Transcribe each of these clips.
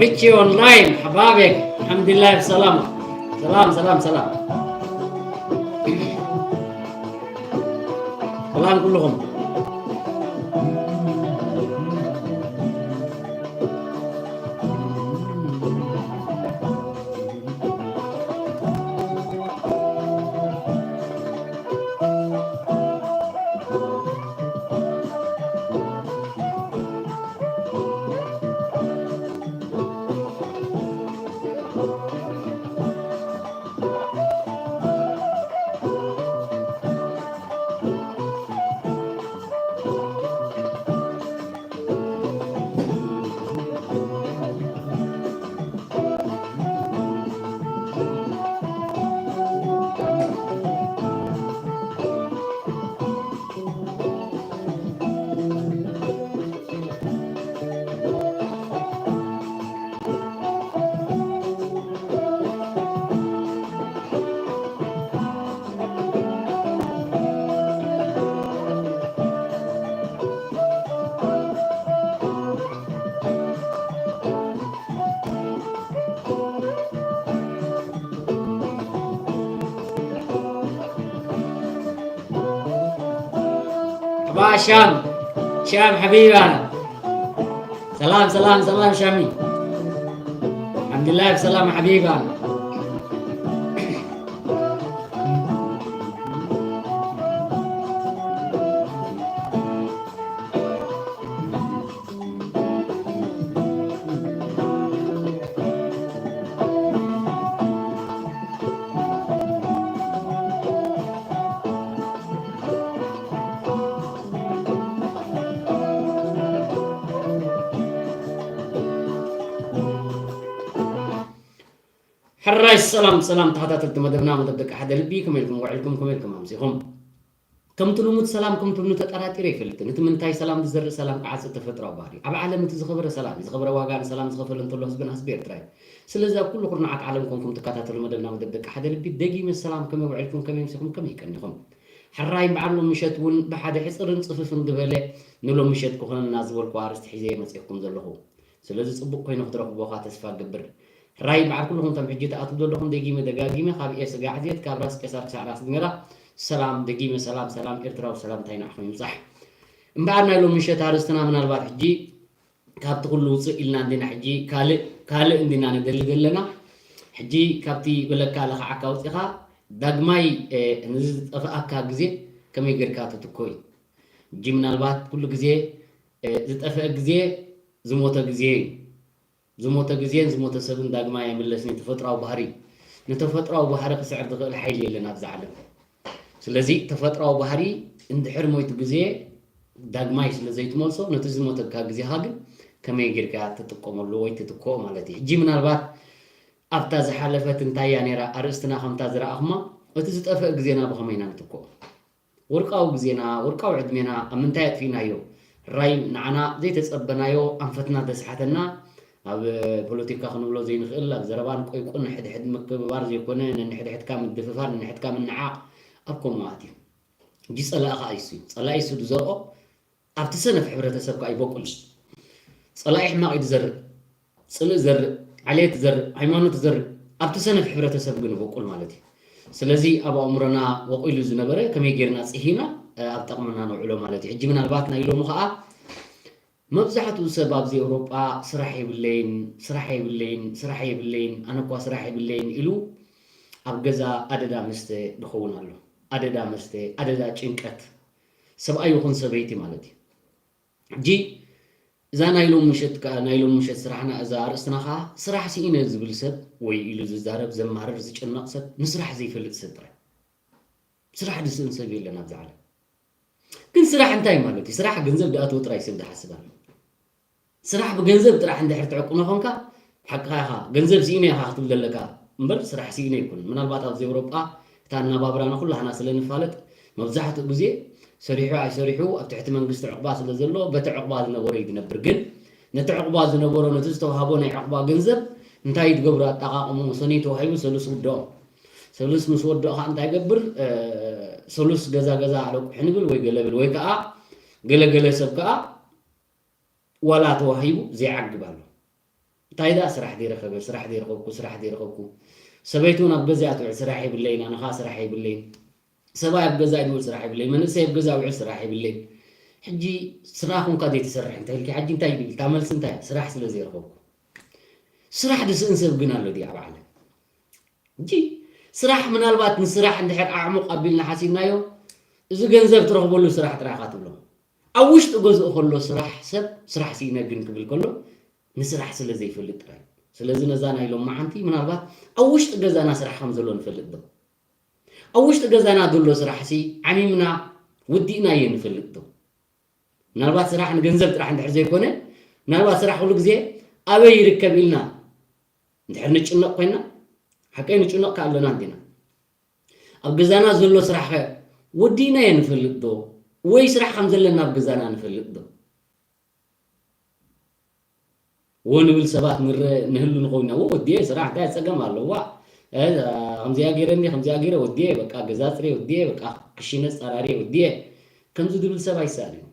ሪቺ ኦንላይን ሓባቤ፣ ኣልሓምዱሊላህ ብሰላም። ሰላም፣ ሰላም፣ ሰላም። ሰላም ኩልኹም። ኣባ ሻም፣ ሻም ሓቢባና። ሰላም፣ ሰላም፣ ሰላም ሻሚ። ኣልሓምዱሊላህ ብሰላም ሓቢባና። ሕራይ ሰላም ሰላም ተኸታተልቲ መደብና፣ መደብ ደቂ ሓደ ልቢ፣ ከመይ ኢልኩም ውዒልኩም፣ ከመይ ኢልኩም ኣምሲኹም? ከምቲ ልሙድ ሰላም ከም ትብሉ ተጠራጢረ ኣይፈልጥን። እቲ ምንታይ ሰላም ዝዘርእ ሰላም ክዓጽድ ተፈጥሮኣዊ ባህሪ። ኣብ ዓለም እቲ ዝኸበረ ሰላም እዩ። ዝኸበረ ዋጋ ንሰላም ዝኸፈለ እንተሎ ህዝብና ህዝቢ ኤርትራ እዩ። ስለዚ ኣብ ኩሉ ኩርናዓት ዓለም ኮንኩም ትከታተሉ መደብና መደብ ደቂ ሓደ ልቢ ደጊመ ሰላም ከመይ ውዒልኩም፣ ከመይ ኣምሲኹም፣ ከመይ ቀኒኹም? ሕራይ በዓል ሎም ምሸት እውን ብሓደ ሕጽርን ጽፍፍን ዝበለ ንሎም ምሸት ክኾነና ዝበልኩ ኣርእስቲ ሒዘ እየ መጺእኩም ዘለኹ። ስለዚ ጽቡቕ ኮይኑ ክትረኽብዎ ከኣ ተስፋ እገብር። ሕራይ በዓል ኩልኹም እቶም ሕጂ ትኣትዉ ዘለኹም ደጊመ ደጋጊመ ካብ ኤ ስጋዕ ዜት ካብ ራስ ቄሳር ክሳዕ ራስ ግመራ ሰላም ደጊመ ሰላም ሰላም ኤርትራዊ ሰላምታይ ንዓኹም ይብጻሕ። እምበኣር ናይ ሎም ምሸት ኣርእስትና ምናልባት ሕጂ ካብቲ ኩሉ ውጽእ ኢልና እንዲና ሕጂ ካልእ ካልእ እንዲና ንደሊ ዘለና። ሕጂ ካብቲ በለካ ለኽዓካ ኣውጺኻ ዳግማይ፣ እ፣ ንዝጠፍኣካ ግዜ ከመይ ጌርካ ትትኮ እዩ። ሕጂ ምናልባት ኩሉ ግዜ፣ እ፣ ዝጠፍአ ግዜ ዝሞተ ግዜ እዩ። ዝሞተ ግዜን ዝሞተ ሰብን ዳግማይ ኣይምለስን እዩ። ተፈጥሮኣዊ ባህሪ እዩ። ንተፈጥሮኣዊ ባህሪ ክስዕር ዝኽእል ሓይሊ የለን ኣብዚ ዓለም። ስለዚ ተፈጥሮኣዊ ባህሪ እንድሕር ሞይቱ ግዜ ዳግማይ ስለ ዘይትመልሶ፣ ነቲ ዝሞተካ ግዜኻ ግን ከመይ ጌርካ ትጥቀመሉ ወይ ትትክኦ ማለት እዩ። ሕጂ ምናልባት ኣብታ ዝሓለፈት እንታይ እያ ነይራ ኣርእስትና ከምታ ዝረኣኹማ፣ እቲ ዝጠፍአ ግዜና ብኸመይ ኢና ንትክኦ? ወርቃዊ ግዜና፣ ወርቃዊ ዕድሜና ኣብ ምንታይ ኣጥፊእናዮ? ራይ ንዓና ዘይተጸበናዮ ኣንፈትና ተስሓተና፣ ኣብ ፖለቲካ ክንብሎ ዘይንኽእል፣ ኣብ ዘረባን ቆይቁን ንሕድሕድ ምክብባር ዘይኮነ፣ ነንሕድሕድካ ምድፍፋር፣ ነንሕድካ ምንዓቕ፣ ኣብ ከምኡ ኣትዩ። ሕጂ ጸላኢ ከኣ ይሱ እዩ። ጸላኢ እሱ ዝዘርኦ ኣብቲ ሰነፍ ሕብረተሰብ ከኣ ይበቁል። ጸላኢ ሕማቕ እዩ ዝዘርእ። ጽልኢ ዘርእ፣ ዓሌት ዘርእ፣ ሃይማኖት ዘርእ፣ ኣብቲ ሰነፍ ሕብረተሰብ ግን ይበቁል ማለት እዩ። ስለዚ ኣብ ኣእምሮና ወቂሉ ዝነበረ ከመይ ጌርና ጽሂና፣ እ፣ ኣብ ጠቕምና ነውዕሎ ማለት እዩ። ሕጂ ምናልባት ናይ ሎሚ ከኣ መብዛሕትኡ ሰብ ኣብዚ ኤውሮጳ ስራሕ የብለይን፣ ስራሕ የብለይን፣ ስራሕ የብለይን፣ ኣነ እኳ ስራሕ የብለይን ኢሉ ኣብ ገዛ ኣደዳ መስተ ዝኸውን ኣሎ። ኣደዳ መስተ፣ ኣደዳ ጭንቀት፣ ሰብኣይ ይኹን ሰበይቲ ማለት እዩ። ሕጂ እዛ ናይ ሎም ምሸት ከኣ፣ ናይ ሎም ምሸት ስራሕና፣ እዛ ኣርእስትና ከኣ ስራሕ ስኢነ ዝብል ሰብ ወይ ኢሉ ዝዛረብ፣ ዘማርር፣ ዝጭነቕ ሰብ፣ ንስራሕ ዘይፈልጥ ሰብ ጥራይ። ስራሕ ዝስእን ሰብ የለን ኣብዚ ዓለም። ግን ስራሕ እንታይ ማለት እዩ? ስራሕ ገንዘብ ዝኣትዎ ጥራይ ሰብ ዝሓስብ ኣሎ። ስራሕ ብገንዘብ ጥራሕ እንድሕር ትዕቅኖ ኾንካ፣ ሓቅኻ ኢኻ፣ ገንዘብ ስኢነ ኢኻ ክትብል ዘለካ እምበር፣ ስራሕ ስኢነ ኣይኮነን። ምናልባት ኣብዚ ኤውሮጳ እታ ኣነባብራና ኩላህና ስለ ንፋለጥ፣ መብዛሕትኡ ግዜ ሰሪሑ ኣይሰሪሑ፣ ኣብ ትሕቲ መንግስቲ ዕቑባ ስለ ዘሎ፣ በቲ ዕቑባ ዝነበሮ እዩ ዝነብር። ግን ነቲ ዕቑባ ዝነበሮ፣ ነቲ ዝተዋህቦ ናይ ዕቑባ ገንዘብ እንታይ ትገብሮ? ኣጠቓቕምኡ። ሰኑይ ተዋሂቡ ሰሉስ ውድኦ። ሰሉስ ምስ ወድኦ ኸዓ እንታይ ይገብር? እ፣ ሰሉስ ገዛ ገዛ ኣለቁሕ ንብል ወይ ገለ ብል፣ ወይ ከኣ ገለ ገለ ሰብ ከኣ ዋላ ተዋሂቡ ዘይዓግብ ኣሎ። እንታይ ደኣ ስራሕ ዘይረኸበ፣ ስራሕ ዘይረኸብኩ፣ ስራሕ ዘይረኸብኩ። ሰበይቲ እውን ኣብ ገዛ እያ ትውዕል፣ ስራሕ የብለይን፣ ኣነ ኸዓ ስራሕ የብለይን። ሰብኣይ ኣብ ገዛ እዩ ዝውዕል፣ ስራሕ የብለይን። መንእሰይ ኣብ ገዛ ውዕል፣ ስራሕ የብለይን። ሕጂ ስራሕ ኮንካ ዘይትሰርሕ እንተ ኢልኪ፣ ሕጂ እንታይ ይብል? እታ መልሲ እንታይ እያ? ስራሕ ስለ ዘይረኸብኩ። ስራሕ ዝስእን ሰብ ግን ኣሎ ድዩ ኣብ ዓለም? ሕጂ ስራሕ ምናልባት ንስራሕ እንድሕር ኣዕሙቕ ኣቢልና ሓሲብናዮ፣ እዚ ገንዘብ ትረኽበሉ ስራሕ ጥራይ ኢኻ ትብሎ። ኣብ ውሽጢ ገዝኡ ከሎ ስራሕ ሰብ፣ ስራሕ ስኢነ ግን ክብል ከሎ፣ ንስራሕ ስለ ዘይፈልጥ ጥራይ። ስለዚ ነዛ ናይ ሎማዓንቲ ምናልባት ኣብ ውሽጢ ገዛና ስራሕ ከም ዘሎ ንፈልጥ ዶ? ኣብ ውሽጢ ገዛና ዘሎ ስራሕሲ ዓሚምና ወዲእናዮ ንፈልጥ ዶ? ምናልባት ስራሕ ንገንዘብ ጥራሕ እንድሕር ዘይኮነ፣ ምናልባት ስራሕ ኩሉ ግዜ ኣበይ ይርከብ ኢልና እንድሕር ንጭነቕ ኮይና፣ ሓቀይ ንጭነቕ ከ ኣለና እንዲና? ኣብ ገዛና ዘሎ ስራሕ ከ ወዲእናዮ ንፈልጥ ዶ? ወይ ስራሕ ከም ዘለና ኣብ ገዛና ንፈልጥ ዶ? እዎ ንብል ሰባት ንረ-፣ ንህሉ ንኸውን ኢና። እዎ ወዲየ ስራሕ እንታይ ጸገም ኣለዋ? እ፣ ከምዚኣ ገይረ እንዲ፣ ከምዚኣ ገይረ ወዲየ፣ በቃ ገዛ ጽሬ ወዲየ፣ በቃ ክሽነ ጸራርየ ወዲየ። ከምዚ ዝብል ሰብ ኣይሰኣን እዩ።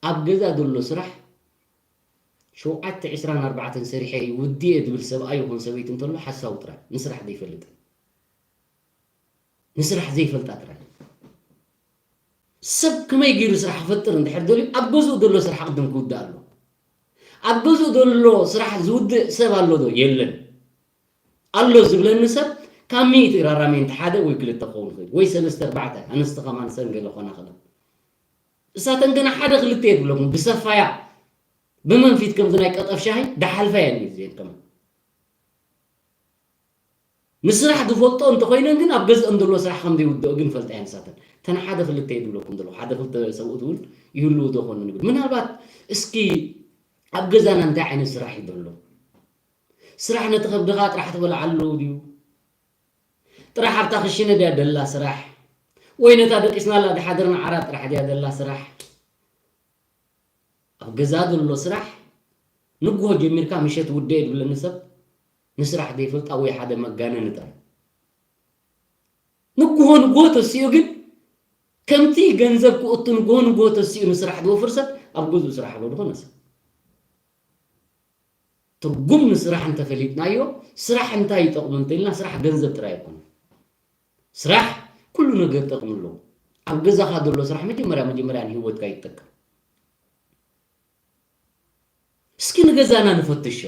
ኣብ ገዛ ዘሎ ስራሕ ሸውዓተ፣ ዕስራን ኣርባዕተን ሰሪሐ እዩ ወዲየ ዝብል ሰብኣይ ይኹን ሰበይቲ እንተሎ ሓሳዊ ጥራይ፣ ንስራሕ ዘይፈልጥ። ንስራሕ ዘይፈልጣ ጥራይ። ሰብ ከመይ ገይሩ ስራሕ ክፈጥር እንድሕር ደልዩ፣ ኣብ ገዝኡ ዘሎ ስራሕ ቅድም ክውዳእ ኣሎ። ኣብ ገዝኡ ዘሎ ስራሕ ዝውድእ ሰብ ኣሎ ዶ? የለን። ኣሎ ዝብለኒ ሰብ ካብ ሚእቲ ራራሜንት ሓደ ወይ ክልተ ክኸውን ይኽእል፣ ወይ ሰለስተ ኣርባዕተ፣ ኣንስቲ ከማን ሰንገለ ኮና ክለን። እሳተን ገና ሓደ ክልተ እየ ዝብለኩም፣ ብሰፋያ፣ ብመንፊት ከምዚ ናይ ቀጠፍ ሻሂ፣ ዳሓልፋ እየን እዚአን ከማን። ንስራሕ ዝፈልጦ እንተኾይነን ግን ኣብ ገዝአን ዘሎ ስራሕ ከም ዘይውድኦ ግን ፈልጣ እየን ንሳተን። እተን ሓደ ክልተ እየ ዝብለኩም ዘለኹ፣ ሓደ ክልተ ሰብኡት እውን ይህልዉ ዶ ኾኑ ንብል። ምናልባት እስኪ ኣብ ገዛና እንታይ ዓይነት ስራሕ እዩ ዘሎ? ስራሕ ነቲ ከብድኻ ጥራሕ ትበልዓሉ ድዩ? ጥራሕ ኣብታ ክሽነ ድያ ደላ ስራሕ? ወይ ነታ ደቂስናላ ዝሓደርና ዓራት ጥራሕ ድያ ደላ ስራሕ? ኣብ ገዛ ዘሎ ስራሕ ንግሆ ጀሚርካ ምሸት ውደእ ዝብለኒ ሰብ ንስራሕ ዘይፈልጣ ወይ ሓደ መጋነኒ ጥራይ። ንግሆ ንግሆ ተሲኡ ግን ከምቲ ገንዘብ ክእቱ ንግሆ ንግሆ ተሲኡ ንስራሕ ዝወፍር ሰብ ኣብ ገዝኡ ስራሕ ኣሎ ዝኾነ ሰብ። ትርጉም ንስራሕ እንተፈሊጥናዮ፣ ስራሕ እንታይ ይጠቕሙ እንተኢልና፣ ስራሕ ገንዘብ ጥራይ ኣይኮነን። ስራሕ ኩሉ ነገር ጠቕሚ ኣለዎ። ኣብ ገዛኻ ዘሎ ስራሕ መጀመርያ መጀመርያ ንህይወትካ ይጠቅም። እስኪ ንገዛና ንፈትሾ።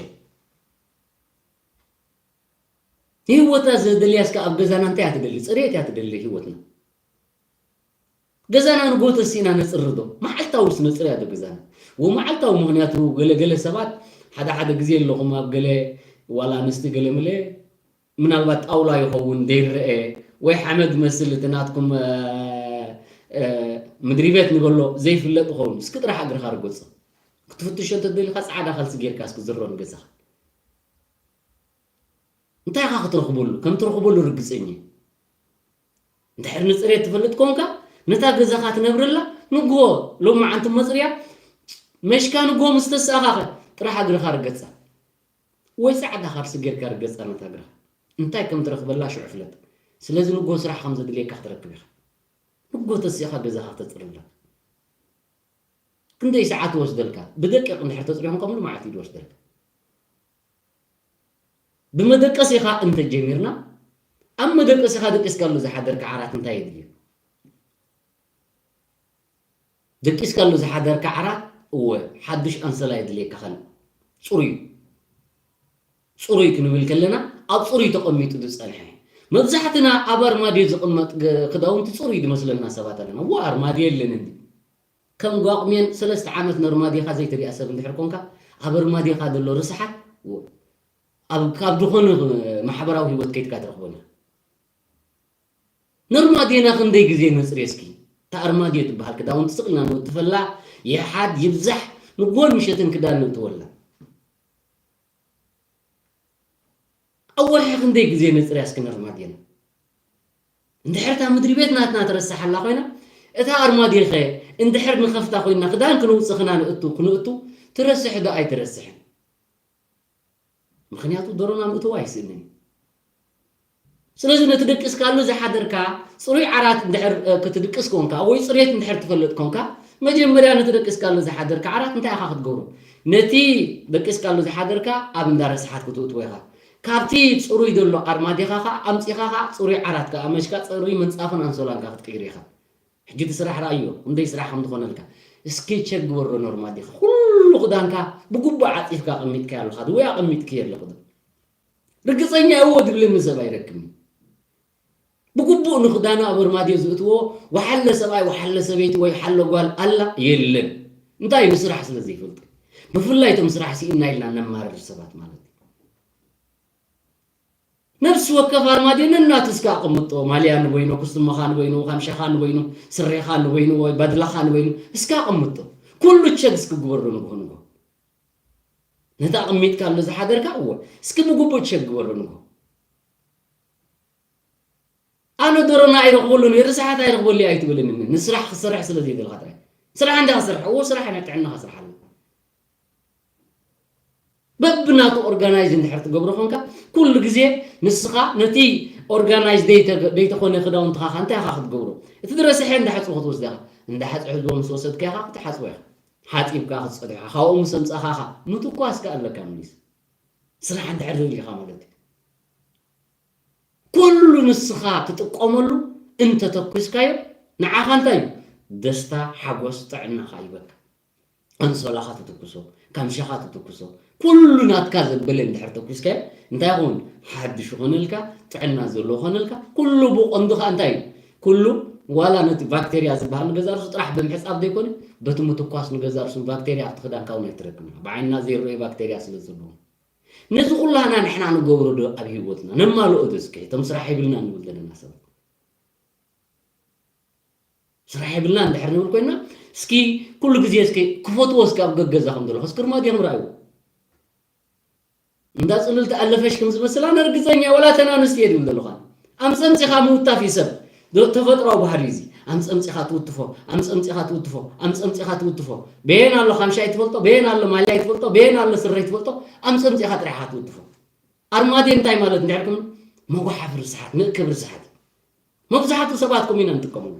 ንህይወትና ዘድልያ እስከ ኣብ ገዛና እንታይ እያ ትደሊ? ጽሬት እያ ትደሊ ህይወትና። ገዛና ንግሆ ተሲእና ነጽሪ ዶ? መዓልታዊ ስ ነጽርያ ዶ ገዛና? ወመዓልታዊ ምኽንያቱ ገለ ገለ ሰባት ሓደ ሓደ ግዜ ኣለኹም ኣብ ገለ ዋላ ኣንስቲ ገለ ምለ ምናልባት ጣውላ ይኸውን ዘይረአ ወይ ሓመድ መስል እቲ ናትኩም፣ እ፣ እ፣ ምድሪ ቤት ንበሎ ዘይፍለጥ ይኸውን። እስኪ ጥራሕ እግርኻ ርገጾ። ክትፍትሾ እንተደሊኻ ጻዕዳ ካልሲ ጌርካ እስኪ ዝሮ ንገዛኻ። እንታይ ኢኻ ክትረኽበሉ? ከም ትረኽበሉ ርግጸኛ። እንድሕር ንጽሬት ትፈልጥ ኮንካ፣ ነታ ገዛኻ ትነብረላ፣ ንግሆ ሎማዓንቲ መጽርያ፣ መሽካ ንግሆ ምስ ተሳእኻኸ፣ ጥራሕ እግርኻ ርገጻ። ወይ ጻዕዳ ካልሲ ጌርካ ርገጻ ነታ እግርኻ። እንታይ ከም ትረኽበላ ሽዑ ፍለጥ። ስለዚ ንግሆ ስራሕ ከም ዘድልየካ ክትረክብ ኢኻ። ንግሆ ተሲእኻ ገዛኻ ተጽርላ። ክንደይ ሰዓት ይወስደልካ? ብደቂቕ እንድሕር ተጽሪኹም ከም መዓልቲ እዩ ዝወስደልካ። ብመደቀሲኻ እንተጀሚርና፣ ኣብ መደቀሲኻ ደቂስካሉ ዝሓደርካ ዓራት እንታይ የድልዮ? ደቂስካሉ ዝሓደርካ ዓራት፣ እወ፣ ሓድሽ ኣንሶላ የድልየካ ካልእ። ጽሩይ። ጽሩይ ክንብል ከለና፣ ኣብ ጽሩይ ተቐሚጡ ዝጸንሐ። መብዛሕትና ኣብ ኣርማድዮ ዝቕመጥ ገ-፣ ክዳውንቲ ጽሩይ ዝመስለና ሰባት ኣለና። እወ፣ ኣርማድዮ የለን እንዲ። ከም ጓቑሜን ሰለስተ ዓመት ነርማድዮኻ ዘይትሪኣ ሰብ እንድሕር ኮንካ፣ ኣብ ኣርማድዮኻ ዘሎ ርስሓት፣ እወ፣ ኣብ፣ ካብ ዝኾነ ማሕበራዊ ህይወት ከይድካ ትረኽቦን ኢኻ። ነርማድዮና ክንደይ ግዜ ነጽርዮ እስኪ? እታ ኣርማድዮ ትበሃል ክዳውንቲ ስቕ ኢልና ንእትወላ፣ ይሓድ ይብዛሕ፣ ንግሆን ምሸትን ክዳን ንእትወላ። ኣብ ወርሒ ክንደይ ግዜ ነጽርያ እስኪ ነርማድዮና? እንድሕር እታ ምድሪ ቤት ናትና ትረስሓላ ኮይና፣ እታ ኣርማድዮኸ እንድሕር ንኸፍታ ኮይና፣ ክዳን ክንውጽእ ክና ንእቱ፣ ክንእቱ፣ ትረስሕ ዶ ኣይትረስሕን? ምኽንያቱ ደሮና ምእትዋ ኣይስእንን እዩ። ስለዚ ነቲ ደቂስካሉ ዝሓደርካ ጽሩይ ዓራት እንድሕር፣ እ፣ ክትድቅስ ኮንካ ወይ ጽሬት እንድሕር ትፈልጥ ኮንካ፣ መጀመርያ ነቲ ደቂስካሉ ዝሓደርካ ዓራት እንታይ ኢኻ ክትገብሮ? ነቲ ደቂስካሉ ዝሓደርካ ኣብ እንዳ ረስሓት ክትእትዎ ኢኻ። ካብቲ ጽሩይ ዘሎ ኣርማዲኻ ኸኣ ኣምጺኻ ኸኣ ጽሩይ ዓራት ከኣ መሽካ ጽሩይ ምንጻፍን ኣንሶላን ከኣ ክትቅይር ኢኻ። ሕጂ እቲ ስራሕ ረኣዮ፣ ክንደይ ስራሕ ከም ዝኾነልካ። እስኪ ቸክ ግበሮ ኖርማል ዲኻ? ኩሉ ክዳንካ ብግቡእ ዓጺፍካ ኣቐሚጥካዮ ኣለኻ ዶ ወይ ኣቐሚጥክዮ ኣለኺ ዶ? ርግጸኛ እወ ዝብለኒ ሰብ ኣይረክብን። ብግቡእ ንኽዳኑ ኣብ ኣርማድዮ ዝእትዎ ወሓለ ሰብኣይ፣ ወሓለ ሰበይቲ ወይ ሓለ ጓል ኣላ የለን። እንታይ? ንስራሕ ስለ ዘይፈልጡ። ብፍላይ እቶም ስራሕ ስኢንና ኢልና ነማርር ሰባት ማለት እዩ። ነፍሲ ወከፍ ኣርማድዮ ነናቱ እስከ ኣቐምጦ። ማልያ ንበይኑ፣ ኩስትሞኻ ንበይኑ፣ ካምሻኻ ንበይኑ፣ ስሬኻ ንበይኑ ወይ ባድላኻ ንበይኑ እስከ ኣቐምጦ። ኩሉ ቸክ እስኪ ግበሮ ንግሆ ንግሆ። ነቲ ኣቐሚጥካሉ ዝሓደርካ እወ፣ እስኪ ብግቡእ ቸክ ግበሮ ንግሆ። ኣነ ዶሮና ኣይረኽበሉን እየ፣ ርስሓት ኣይረኽበሉ እየ ኣይትበለኒ። ንስራሕ ክሰርሕ ስለ ዘይደለኻ ጥራይ። ስራሕ እንዳ ክሰርሕ፣ እዎ ስራሕ ናይ ጥዕናኻ ስራሕ ኣሎ። በብናቱ ኦርጋናይዝ እንድሕር ትገብሮ ኾንካ፣ ኩሉ ግዜ ንስኻ ነቲ ኦርጋናይዝ ዘይተ-፣ ዘይተኾነ ክዳውንትኻ ኸ እንታይ ኢኻ ክትገብሮ? እቲ ዝረስሐ እንዳሓጽቡ ክትወስድ ኢኻ። እንዳሓጽቡ ሕዝቦ ምስ ወሰድካ ኢኻ ክትሓጽቦ ኢኻ። ሓጺብካ ክትጸድሖ ኢኻ። ካብኡ ምስ ኣምጻእካ ኢኻ። ምትኳስ ከ ኣለካ ምሊስ። ስራሕ እንድሕር ደሊኻ ማለት እዩ። ኩሉ ንስኻ ትጥቀመሉ እንተተኩስካዮ፣ ንዓኻ እንታይ እዩ? ደስታ፣ ሓጎስ፣ ጥዕናኻ ይበካ። ኣንሶላኻ ትትኩሶ፣ ካምሻኻ ትትኩሶ፣ ኩሉ ናትካ ዘበለ እንድሕር ተኩስካዮ፣ እንታይ ይኸውን? ሓድሽ ይኾነልካ፣ ጥዕና ዘለዎ ይኾነልካ። ኩሉ ብቐንዱ ኸኣ እንታይ እዩ? ኩሉ ዋላ ነቲ ባክቴርያ ዝበሃል ንገዛ ርእሱ ጥራሕ ብምሕጻብ ዘይኮነ፣ በቲ ምትኳስ ንገዛ ርእሱ ባክቴርያ ኣብቲ ክዳንካ እውን ኣይትረክብን። ብዓይንና ዘይረኣዩ ባክቴርያ ስለ ዘለዉ። ነዚ ኩላህና ንሕና ንገብሮ ዶ ኣብ ህይወትና? ነማልኦ ዶ እስከ? እቶም ስራሕ የብልና እንብል ዘለና ሰባት። ስራሕ የብልና እንድሕር ንብል ኮይና፣ እስኪ ኩሉ ግዜ እስኪ ክፈትዎ እስኪ ኣብ ገገዛኹም ዘለኹ እስኪ ርማድዮም ርኣዩ። እንዳ ጽልልቲ ኣለፈሽ ከም ዝመስል ኣነ ርግጸኛ ዋላ እተን ኣንስትዮ ድብል ዘለኹ። ኣምጸምጺኻ ምውታፍ እዩ ሰብ። ዶ-፣ ተፈጥሮኣዊ ባህሪ እዚ። ኣምጸምጺኻ ትውትፎ፣ ኣምጸምጺኻ ትውትፎ፣ ኣምጸምጺኻ ትውትፎ። በየን ኣሎ ካምሻይ ትፈልጦ፣ በየን ኣሎ ማልያይ ትፈልጦ፣ በየን ኣሎ ስረይ ትፈልጦ፣ ኣምጸምጺኻ ጥራሕ ኢኻ ትውትፎ። ኣርማድዮ እንታይ ማለት እንድሕር ክም መጓሓፍ ርስሓት፣ መእከብ ርስሓት። መብዛሕትኡ ሰባት ከምኡ ኢና ንጥቀመሉ።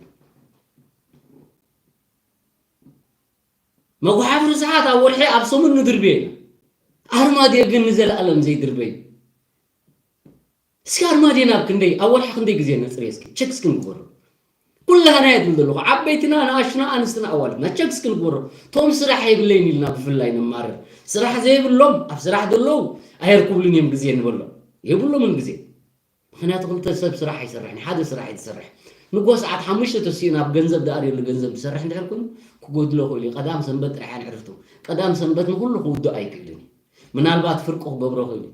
መጉሓፍ ርስሓት ኣብ ወርሒ ኣብ ሰሙን ንድርብዮ ኢና። ኣርማድዮ ግን ንዘለኣለም ዘይድርበይ። እስኪ ኣርማድዮና ኣብ ክንደይ፣ ኣብ ወርሒ ክንደይ ግዜ ነጽርዮ እስኪ? ቸክ እስኪ ንግበሮ። ኩላህና እየ ዝብል ዘለኹ። ዓበይትና፣ ንኣሽቱና፣ ኣንስትና፣ ኣዋልድና ቸክ እስኪ ንግበሮ። ቶም ስራሕ የብለይን ኢልና ብፍላይ ነማርር። ስራሕ ዘይብሎም፣ ኣብ ስራሕ ዘለዉ ኣየርክብሉን እዮም ግዜ ንበሎም። የብሎምን ግዜ። ምኽንያቱ ክልተ ሰብ ስራሕ ኣይሰርሕን፣ ሓደ ስራሕ እዩ ዝሰርሕ። ንግሆ ሰዓት ሓሙሽተ ተሲኡ ናብ ገንዘብ ደኣ ደልዩ ገንዘብ ዝሰርሕ እንድሕር ኮይኑ ክጎድሎ ይኽእል እዩ። ቀዳም ሰንበት ጥራሕ እየን ዕርፍቱ። ቀዳም ሰንበት ንኹሉ ክውድኦ ኣይክእልን እዩ። ምናልባት ፍርቁ ክገብሮ ይኽእል እዩ።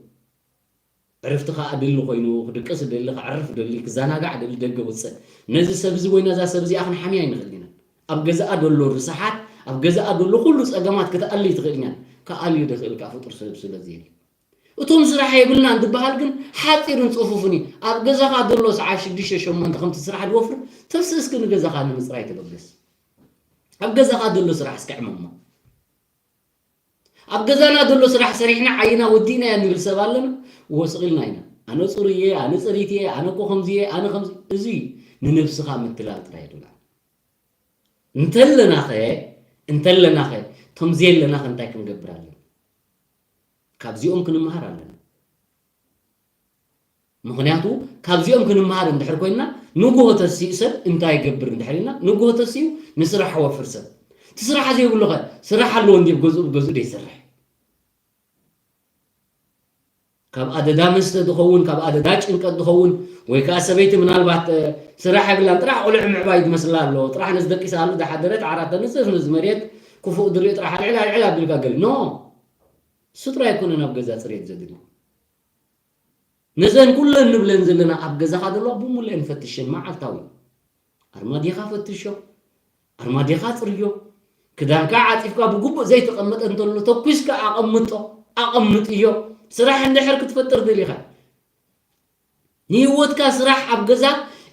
ዕርፍቲ ከኣ ድሊ ኮይኑ፣ ክድቅስ ደሊ፣ ከዕርፍ ደሊ፣ ክዘናጋዕ ደሊ ደገ ውፅእ። ነዚ ሰብ እዚ ወይ ነዛ ሰብ እዚኣ ክንሓምያ ኣይንኽእል ኢና። ኣብ ገዛኣ ደሎ ርስሓት፣ ኣብ ገዛኣ ደሎ ኩሉ ጸገማት ክትኣልይ ትኽእል ኢና። ክኣልዩ ደኽእል ከኣ ፍጡር ሰብ ስለ ዘየለ። እቶም ስራሕ የብልናን ዝበሃል ግን ሓጺርን ጽፉፍን እዩ። ኣብ ገዛኻ ዘሎ ሰዓት ሽዱሽተ ሸሞንተ ከምቲ ስራሕ ዝወፍር ተስእ እስኪ ንገዛኻ ንምጽራይ ተበገስ። ኣብ ገዛኻ ዘሎ ስራሕ እስኪ ዕመሞ። ኣብ ገዛና ዘሎ ስራሕ ሰሪሕና ዓይና ወዲእናዮ ንብል ሰብ ኣለና? ወስቕ ኢልና ኢና። ኣነ ጽሩይ እየ፣ ኣነ ጽሪት እየ፣ ኣነ እኮ ከምዚ እየ፣ ኣነ ከምዚ። እዚ ንነብስኻ ምትላል ጥራይ እዩ። እንተለናኸ፣ እንተለናኸ፣ እቶም ዘየለናኸ እንታይ ክንገብር ኣለና? ካብዚኦም ክንምሃር ኣለና። ምኽንያቱ ካብዚኦም ክንምሃር እንድሕር ኮይንና፣ ንግሆ ተሲኡ ሰብ እንታይ ይገብር እንድሕር ኢልና፣ ንግሆ ተሲኡ ንስራሕ ወፍር ሰብ። እቲ ስራሕ ዘይብሉኸ፣ ስራሕ ኣለዎ እንዲ ገዝኡ፣ ገዝኡ ደይሰርሕ። ካብ ኣደዳ መስተ ዝኸውን፣ ካብ ኣደዳ ጭንቀት ዝኸውን፣ ወይ ከኣ ሰበይቲ ምናልባት፣ እ፣ ስራሕ የብላን፣ ጥራሕ ቆልዑ ምዕባይ ዝመስላ ኣሎ፣ ጥራሕ ነዚ ደቂሳ ኣሉ ዝሓደረት፣ ዓራት ተንጽፍ፣ ነዚ መሬት ክፉእ ዝርኢ ጥራሕ ኣልዕል፣ ኣልዕል ኣቢልካ ገለ። ኖ፣ እሱ ጥራይ ኣይኮነን ኣብ ገዛ ጽሬት ዘድሊ። ነዘን ኩለን ንብለን ዘለና ኣብ ገዛኻ ዘለዋ ብምሉኤን ፈትሸን መዓልታዊ። ኣርማድዮኻ ፈትሾ፣ ኣርማድዮኻ ጽርዮ፣ ክዳንካ ዓጺፍካ ብግቡእ ዘይተቐመጠ እንተሎ ተኲስካ ኣቐምጦ፣ ኣቐምጥዮ። ስራሕ እንድሕር ክትፈጥር ደሊኻ፣ ንህይወትካ ስራሕ ኣብ ገዛ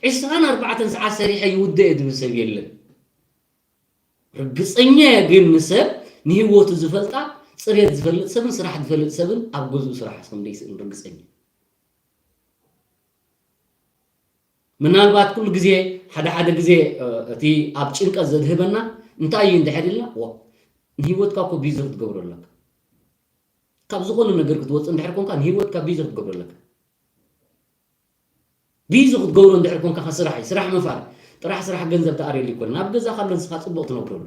ዕስራን ኣርባዕተን ሰዓት ሰሪሐ ይውደ እየ ዝብል ሰብ የለን። ርግጸኛ እየ ግን ንሰብ ንህይወቱ ዝፈልጣ ጽሬት ዝፈልጥ ሰብን ስራሕ ዝፈልጥ ሰብን ኣብ ገዝኡ ስራሕ ከም ዘይስእን ርግጸኛ። ምናልባት ኩሉ ግዜ፣ ሓደ ሓደ ግዜ፣ እ፣ እቲ ኣብ ጭንቀት ዘድህበና እንታይ እዩ እንድሕር ኢልና፣ ዋ፣ ንህይወትካ እኮ ቢዚ ክትገብሮ ኣለካ። ካብ ዝኾነ ነገር ክትወፅእ እንድሕር ኮንካ ንህይወትካ ቢዚ ክትገብሮ ኣለካ። ቢዚ ክትገብሮ እንድሕር ኮንካ ከ ስራሕ እዩ፣ ስራሕ ምፍጣር። ጥራሕ ስራሕ ገንዘብ ትኣርየሉ ይኮን። ኣብ ገዛኻ ኣሎ ንስኻ ፅቡቕ ትነብረሉ።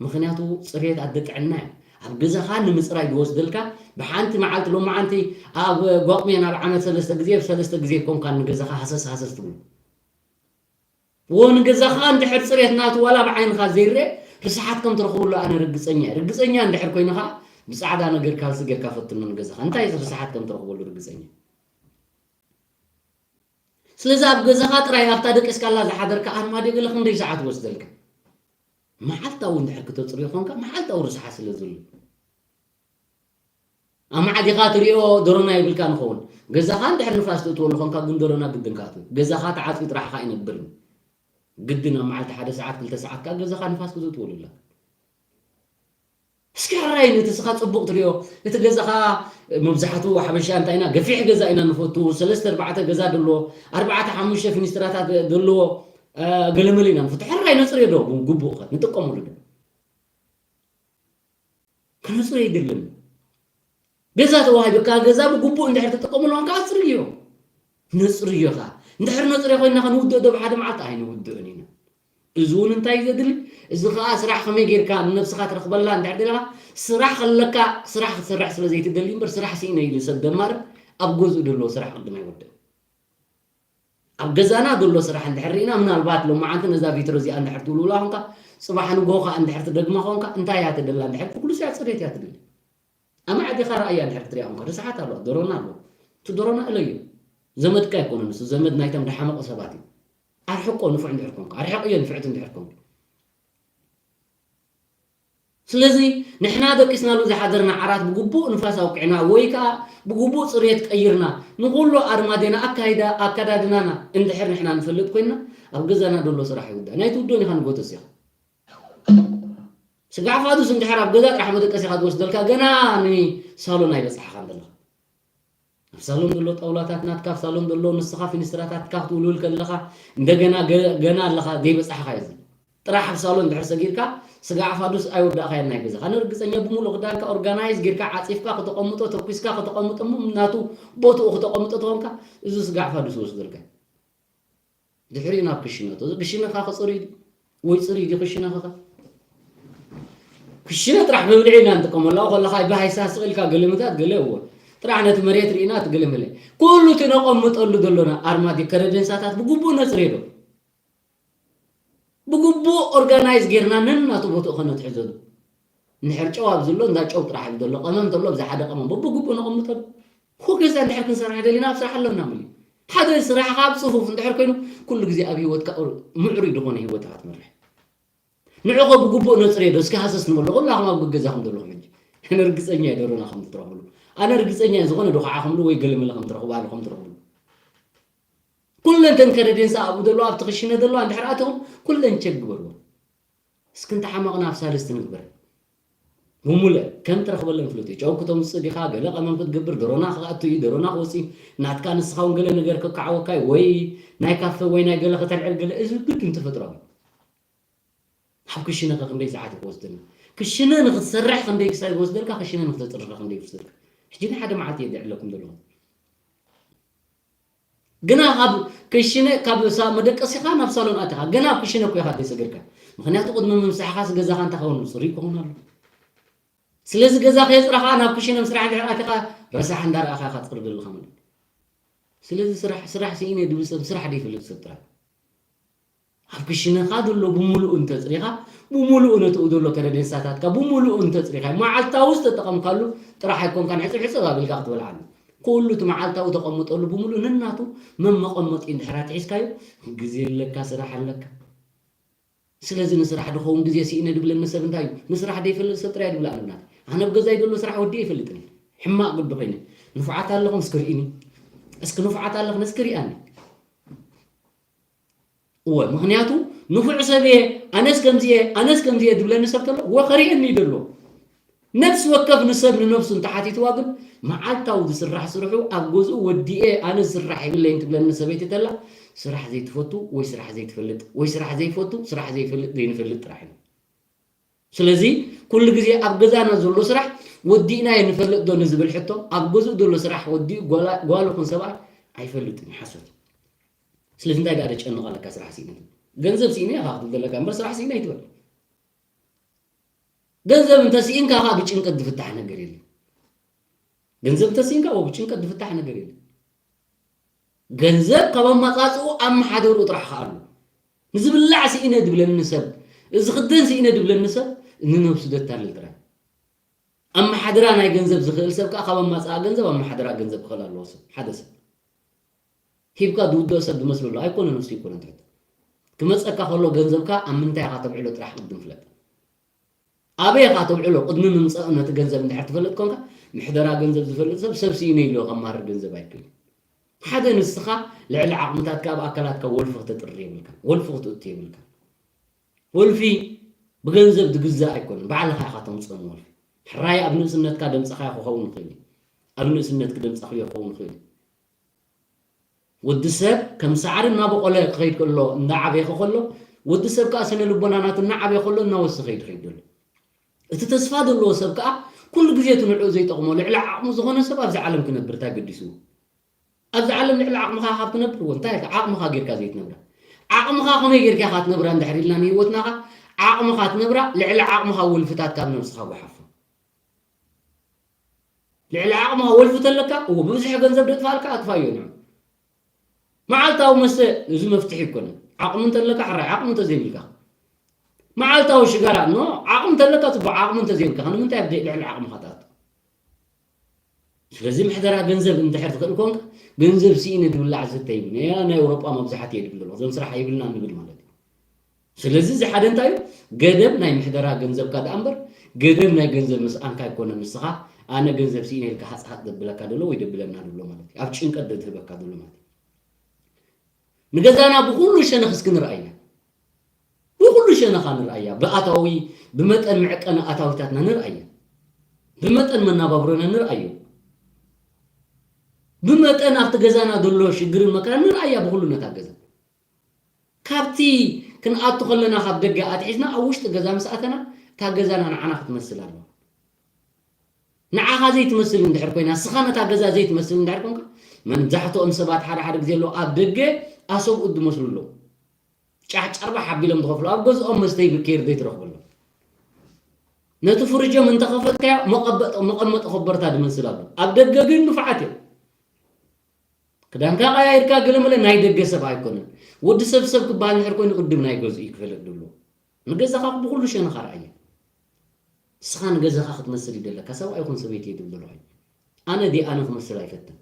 ምኽንያቱ ፅሬት ኣደ ጥዕና እዩ። ኣብ ገዛኻ ንምፅራይ ዝወስደልካ ብሓንቲ መዓልቲ ሎማዓንቲ ኣብ ጓቕሜን ኣብ ዓመት ሰለስተ ግዜ፣ ሰለስተ ግዜ ኮንካ ንገዛኻ ሃሰስ ሃሰስ ትብሉ። ወ ንገዛኻ እንድሕር ፅሬት ናቱ ዋላ ብዓይንኻ ዘይረአ ርስሓት ከም ትረኽበሉ ኣነ ርግፀኛ እየ። ርግፀኛ እንድሕር ኮይንኻ ብፃዕዳ ነገር ካልሲ ጌርካ ፈትኖ ንገዛኻ። እንታይ ርስሓት ከም ትረኽበሉ ርግፀኛ። ስለዚ ኣብ ገዛኻ ጥራይ ኣብታ ደቂስካላ ዝሓደርካ ኣርማድዮ ገለ ክንደይ ሰዓት ወስደልካ? መዓልታዊ እንድሕር ክተፅርዮ ኮንካ መዓልታዊ ርስሓት ስለ ዘሎ። ኣማዕዲኻ ትሪኦ ዶሮና ይብልካ ንኸውን። ገዛኻ እንድሕር ንፋስ ትእትወሉ ኮንካ ግን ዶሮና ግድን ካቱ። ገዛኻ ተዓፅዩ ጥራሕኻ ኣይነብርን። ግድን ኣብ መዓልቲ ሓደ ሰዓት ክልተ ሰዓት ከዓ ገዛኻ ንፋስ ክትእትወሉ ኣለካ። እስኪ ሕራይ ነቲ ስኻ ጽቡቕ ትሪኦ፣ እቲ ገዛኻ መብዛሕትኡ ሓበሻ እንታይ ኢና ገፊሕ ገዛ ኢና ንፈቱ፣ ሰለስተ ኣርባዕተ ገዛ ደሎ፣ ኣርባዕተ ሓሙሽተ ፊኒስትራታት ደሎ፣ ገለመለ ኢና ንፈቱ። ሕራይ ነጽርዮ ዶ ግቡእ ኸ ንጥቀመሉ ዶ? ከነጽርዮ የድልን። ገዛ ተዋሂበካ ገዛ ብግቡእ እንድሕር ትጥቀመሉ ኮንካ ኣጽርዮ። ነጽርዮ ኸኣ። እንድሕር ነጽርዮ ኮይና ከ ንውድእ ዶ ብሓደ መዓልቲ? ኣይንውድእን ኢና። እዚ እውን እንታይ እዩ ዘድሊ? እዚ ኸኣ ስራሕ ከመይ ጌርካ ንነብስኻ ትረኽበላ እንድሕር ደለኻ፣ ስራሕ ከለካ ስራሕ ክትሰርሕ ስለ ዘይትደሊ እምበር፣ ስራሕ ስኢነ ኢሉ ሰብ ደማርር ኣብ ገዝኡ ደሎ ስራሕ ቅድም ኣይወድእን። ኣብ ገዛና ዘሎ ስራሕ እንድሕር ርኢና፣ ምናልባት ሎማዓንቲ ነዛ ቪትሮ እዚኣ እንድሕር ትውልውላ ኾንካ፣ ጽባሕ ንግሆ ኸኣ እንድሕር ትደግማ ኾንካ፣ እንታይ እያ ትደላ እንድሕር፣ ኩሉ ሰብ ጽሬት እያ ትደሊ። ኣማዕዲኻ ራእያ እንድሕር ትሪኣ ኾንካ፣ ርስሓት ኣለዋ፣ ዶሮና ኣለዋ። እቲ ዶሮና እለዮ። ዘመድካ ኣይኮነን እሱ፣ ዘመድ ናይቶም ደሓመቑ ሰባት እዩ። ኣርሕቆ ንፉዕ እንድሕር ኮንካ፣ ኣርሕቕዮ ንፍዕቲ እንድሕር ኮንካ። ስለዚ ንሕና ደቂስናሉ ዝሓደርና ዓራት ብግቡእ ንፋስ ኣውቂዕና ወይ ከኣ ብግቡእ ጽሬት ቀይርና ንኹሉ ኣርማዴና ኣካይዳ ኣከዳድናና እንድሕር ንሕና ንፈልጥ ኮይንና ኣብ ገዛና ደሎ ስራሕ ይውዳእ። ናይ ትውድኦን ኢኻ ንጎተስ ኢኻ። ስጋዕ ፋዱስ እንድሕር ኣብ ገዛ ጥራሕ መደቀሲ ኢኻ ዝወስደልካ ገና ንሳሎን ኣይበጻሕኻን ዘለኻ። ኣብ ሳሎን ዘሎ ጣውላታት ናትካ፣ ኣብ ሳሎን ዘሎ ንስኻ ፊኒስትራታትካ ክትውልውል ከለኻ እንደገና ገ-፣ ገና ኣለኻ ዘይበጻሕኻ እዩ ዘሎ። ጥራሕ ኣብ ሳሎን እንድሕር ሰጊርካ ስጋዕ ፋዱስ ኣይወዳእኻዮን ናይ ገዛኻ። ኣነ ርግጸኛ ብምሉእ ክዳንካ ኦርጋናይዝ ጌርካ ዓጺፍካ ከተቐምጦ፣ ተኩስካ ከተቐምጦ፣ እሞ ናቱ ቦትኡ ከተቐምጦ ተኾንካ እዚ ስጋዕ ፋዱስ ይወስደልካ። ድሕሪኡ ናብ ክሽነ። እዚ ክሽነኻ ክጽርይ ድዩ? ወይ ጽርይ ድዩ ክሽነኻ? ክሽነ ጥራሕ መብልዒ ኢና ንጥቀመሉ። ኣብኡ ከለኻ ብሃይሳ ስቕ ኢልካ ገለመታት ገለ እዎ። ጥራሕ ነቲ መሬት ርኢና እቲ ገለመለ። ኩሉ እቲ ነቐምጠሉ ዘሎና ኣርማድዮ ከረደንሳታት ብግቡእ ነጽርዮ ዶ? ብግቡእ ኦርጋናይዝ ጌርና ነናቱ ቦትኡ ከነትሕዘሉ። እንድሕር ጨው ኣብዚ ኣሎ፣ እንዳ ጨው ጥራሕ እዩ ዘሎ። ቀመም ተሎ፣ ኣብዚ ሓደ ቀመም በብግቡእ ነቐምጠሉ። እኮ ገዛ እንድሕር ክንሰርሕ ደሊና ኣብ ስራሕ ኣለና ምሊ። ሓደ ስራሕኻ ኣብ ጽፉፍ እንድሕር ኮይኑ፣ ኩሉ ግዜ ኣብ ህይወትካ ኦር-፣ ምዕሩይ ዝኾነ ህይወት ኢኻ ትመርሕ። ንዕኹ ብግቡእ ነጽርዮ ዶ? እስኪ ሃሰስ ንበሎ። ኩላኹም ኣብ ገዛኹም ዘለኹም ሕጂ። ኣነ ርግጸኛ እየ ዶሮና ከም ትረኽብሉ። ኣነ ርግጸኛ እየ ዝኾነ ዶ ከዓ ከምሉ ወይ ገለመለ ከም ትረኽቡ፣ ኣሉ ከም ትረኽብሉ። ኩለን ተን ከረዴንሳ ኣብኡ ዘለዋ፣ ኣብቲ ክሽነ ዘለዋ እንድሕር ኣተኹም፣ ኩለን ቸክ ግበርዎ። እስኪ እንተሓመቕና ኣብ ሳልስቲ ንግበር። ብሙሉእ ከም ትረኽበለን ፍሉጥ እዩ። ጨው ክተምጽእ ዲኻ፣ ገለ ቀመም ክትገብር፣ ዶሮና ክኣቱ እዩ፣ ዶሮና ክወጽእ እዩ። ናትካ ንስኻ እውን ገለ ነገር ከከዓወካ እዩ፣ ወይ ናይ ካፈ ወይ ናይ ገለ ከተልዕል ገለ፣ እዚ ግድን ተፈጥሮኣዊ። ኣብ ክሽነ ከ ክንደይ ሰዓት እዩ ክወስደና? ክሽነ ንክትሰርሕ ክንደይ ክሳብ ይወስደልካ? ክሽነ ንክተጽርፍ ከ ክንደይ ይወስደልካ? ሕጂ ናይ ሓደ መዓልቲ እየ ዘዕለኩም ዘለኹ። ግና ካብ ክሽነ፣ ካብ ሳ-፣ መደቀሲኻ ናብ ሳሎን ኣቲኻ፣ ገና ኣብ ክሽነ እኮ ኢኻ ዘይሰገድካ። ምኽንያቱ ቅድሚ ምምሳሕኻስ ገዛኻ እንታይ ክኸውን፣ ጽሩይ ክኸውን ኣሎ። ስለዚ ገዛ ከየጽረኻ ናብ ክሽነ ምስራሕ እንድሕር ኣቲኻ፣ ረሳሕ እንዳረኣኻ ኢኻ ትቕርብ ዘለኻ ማለት እዩ። ስለዚ ስራሕ፣ ስራሕ ስኢነ ድብል ሰብ፣ ስራሕ ደይፈልጥ ሰብ ጥራይ። ኣብ ክሽነኻ ዘሎ ብምሉኡ እንተጽሪኻ፣ ብምሉኡ ነትኡ ዘሎ ከረዴንሳታትካ ብምሉኡ እንተጽሪኻ፣ መዓልታዊ ዝተጠቐምካሉ ጥራሕ ኣይኮንካን ሕጽብ ሕጽብ ኣቢልካ ክትበልዓሉ። ኩሉ እቲ መዓልታዊ ተቐምጠሉ ብምሉኡ ነናቱ መመቐመጢ እንድሕር ኣትሒዝካዮ፣ ግዜ ኣለካ፣ ስራሕ ኣለካ። ስለዚ ንስራሕ ድኸውን ግዜ ስኢነ ድብለኒ ሰብ እንታይ እዩ? ንስራሕ ደይፈልጥ ሰብ ጥራይ ድብል ኣነ ብናተይ። ኣነ ኣብ ገዛይ ዘሎ ስራሕ ወዲኤ ኣይፈልጥን እየ። ሕማቕ ግዲ ኮይነ። ንፉዓት ኣለኹም እስኪ ርኢኒ። እስኪ ንፉዓት ኣለኽን እስኪ ርኣኒ። እወ፣ ምኽንያቱ ንፉዕ ሰብ እየ፣ ኣነስ ከምዚ እየ፣ ኣነስ ከምዚ እየ ድብለኒ ሰብ ተሎ፣ እወ፣ ከርእየኒ እዩ ደሎ። ነፍሲ ወከፍ ንሰብ ንነፍሱ እንተሓቲትዋ ግን፣ መዓልታዊ ዝስራሕ ስርሑ ኣብ ገዝኡ ወዲኤ ኣነ ዝስራሕ የብለይን ትብለኒ ሰበይቲ ተላ፣ ስራሕ ዘይትፈቱ ወይ ስራሕ ዘይትፈልጥ ወይ ስራሕ ዘይፈቱ፣ ስራሕ ዘይፈልጥ፣ ዘይንፈልጥ ጥራሕ ኢና። ስለዚ ኩሉ ግዜ ኣብ ገዛና ዘሎ ስራሕ ወዲእናዮ ንፈልጥ ዶ ንዝብል ሕቶ፣ ኣብ ገዝኡ ዘሎ ስራሕ ወዲኡ ጓላ- ጓል ይኹን ሰብኣይ ኣይፈልጥን እዩ፣ ሓሶት እዩ። ስለዚ እንታይ ደኣ ደጨንቕ ኣለካ? ስራሕ ስኢነ ትብል? ገንዘብ ስኢነ ኢኻ ክትብል ዘለካ እምበር ስራሕ ስኢነ ኣይትበል። ገንዘብ እንተስኢንካ ኸኣ ብጭንቀት ዝፍታሕ ነገር የለን። ገንዘብ እንተስኢንካ ብጭንቀት ዝፍታሕ ነገር የለን። ገንዘብ ካብ ኣመጻጽኡ ኣመሓደርኡ ጥራሕ ኸኣ ኣሎ። ንዝብላዕ ስኢነ ድብለኒ ሰብ፣ እዚ ክደን ስኢነ ድብለኒ ሰብ ንነብሱ ደታልል ጥራይ። ኣመሓድራ ናይ ገንዘብ ዝኽእል ሰብ ከኣ ካብ ኣማጽኣ ገንዘብ ኣመሓድራ ገንዘብ ክኽእል ኣለዎ። ሰብ ሓደ ሰብ ሂብካ ዝውድኦ ሰብ ዝመስለሉ ኣይኮነን። ንሱ ኣይኮነን ትሕት ክመጸካ ከሎ ገንዘብካ ኣብ ምንታይ ኢኻ ተብዕሎ ጥራሕ ቅድም ፍለጥ። ኣበይ ኢኻ ተብዕሎ ቅድሚ ምምጻኡ ነቲ ገንዘብ እንድሕር ትፈልጥ ኮንካ፣ ምሕደራ ገንዘብ ዝፈልጥ ሰብ ሰብ ስኢነ ኢሉ ከማርር ገንዘብ ኣይክእል። ሓደ ንስኻ ልዕሊ ዓቕምታትካ ኣብ ኣካላትካ ወልፊ ክተጥሪ የብልካ፣ ወልፊ ክትእቱ የብልካ። ወልፊ ብገንዘብ ዝግዛእ ኣይኮነን፣ ባዕልኻ ኢኻ ተምጽኦ ንወልፊ። ሕራይ ኣብ ንእስነትካ ደምጻኻዮ ክኸውን ይኽእል እዩ። ኣብ ንእስነትኪ ደምጻኽዮ ክኸውን ይኽእል እዩ። ወዲ ሰብ ከም ሳዕሪ እናበቆለ ክኸይድ ከሎ፣ እናዓበየ ከሎ፣ ወዲ ሰብ ከኣ ስነ ልቦና ናቱ እናዓበየ ከሎ እናወሰኸ ይኸይድ ዘሎ። እቲ ተስፋ ዘለዎ ሰብ ከኣ ኩሉ ግዜ እቲ ንዕኡ ዘይጠቕሞ ልዕሊ ዓቕሙ ዝኾነ ሰብ ኣብዚ ዓለም ክነብር እንታይ ገዲስዎ? ኣብዚ ዓለም ልዕሊ ዓቕምኻ ካብ ትነብር፣ እንታይ ኢልካ ዓቕምኻ ጌርካ ዘይትነብራ? ዓቕምኻ ከመይ ጌርካ ኢኻ ትነብራ እንድሕር ኢልና ንህይወትና ኸኣ፣ ዓቕምኻ ትነብራ፣ ልዕሊ ዓቕምኻ ወልፍታት ካብ ነብስኻ ጓሓፎ። ልዕሊ ዓቕምኻ ወልፊ ተለካ፣ እዎ ብብዝሒ ገንዘብ ደጥፋልካ ኣጥፋዮ ንዑ። መዓልታዊ መስተ እዚ መፍትሒ ኣይኮነን። ዓቕሚ እንተለካ ሕራይ፣ ዓቕሚ እንተዘይብልካ። መዓልታዊ ሽጋራ፣ ኖ፣ ዓቕሚ እንተለካ ጽቡቕ፣ ዓቕሚ እንተዘይብልካ፣ ንምንታይ ኣብ ልዕሊ ዓቕምኻ ትኣቱ? ስለዚ ምሕደራ ገንዘብ እንድሕር ትኽእል ኮንካ፣ ገንዘብ ስኢነ ዝብላዕ ዝስተ ይብሉ። ያ ናይ ኣውሮጳ መብዛሕትኡ እየ ዝብል ዘለኹ። እዞም ስራሕ የብልና እንብል ማለት እዩ። ስለዚ እዚ ሓደ እንታይ እዩ? ገደብ ናይ ምሕደራ ገንዘብካ ደኣ እምበር፣ ገደብ ናይ ገንዘብ ምስኣንካ ኣይኮነን። ንስኻ ኣነ ገንዘብ ስኢነ ኢልካ ሃጽ ሃጽ ዘብለካ ዘሎ ወይ ዘብለና ዘሎ ማለት እዩ። ኣብ ጭንቀት ዘትህበካ ዘሎ ማለት እዩ። ንገዛና ብኹሉ ሸነኽ እስኪ ንርኣያ። ብኹሉ ሸነኻ ንርኣያ። ብኣታዊ፣ ብመጠን መዕቀኒ ኣታዊታትና ንርኣያ። ብመጠን መናባብሮና ንርኣዮ። ብመጠን ኣብቲ ገዛና ዘሎ ሽግርን መከራን ንርኣያ ብኹሉ ነታ ገዛ። ካብቲ ክንኣቱ ከለና ካብ ደገ ኣትሒዝና ኣብ ውሽጢ ገዛ ምስ ኣተና፣ እታ ገዛና ንዓና ክትመስል ኣለዋ። ንዓኻ ዘይትመስል እንድሕር ኮይና፣ ንስኻ ነታ ገዛ ዘይትመስል እንድሕር ኮንካ፣ መብዛሕትኦም ሰባት ሓደ ሓደ ግዜ ኣለዉ ኣብ ደገ ኣሰብኡት ዝመስሉ ኣለዉ። ጫሕ ጨርባሕ ኣቢሎም ዝኸፍሉ፣ ኣብ ገዝኦም መስተ ይብኬር ዘይትረኽበሎም። ነቲ ፍርጆም እንተኸፈትካዮ መቐበጥ-፣ መቐመጢ ኮበርታ ዝመስል ኣሎ። ኣብ ደገ ግን ንፉዓት እዮም። ክዳንካ ቀያይርካ ገለ መለ ናይ ደገ ሰብ ኣይኮነን። ወዲ ሰብ ሰብ ክበሃል እንድሕር ኮይኑ ቅድም ናይ ገዝኡ እዩ ክፈልጥ ድብሎ። ንገዛኻ ብኹሉ ሸነኻ ርኣየ። ንስኻ ንገዛኻ ክትመስል ይደለካ፣ ሰብኣይ ይኹን ሰበይቲ እየ ዝብል ዘለኹ። ኣነ ደይ ኣነ ክመስል ኣይፈትን።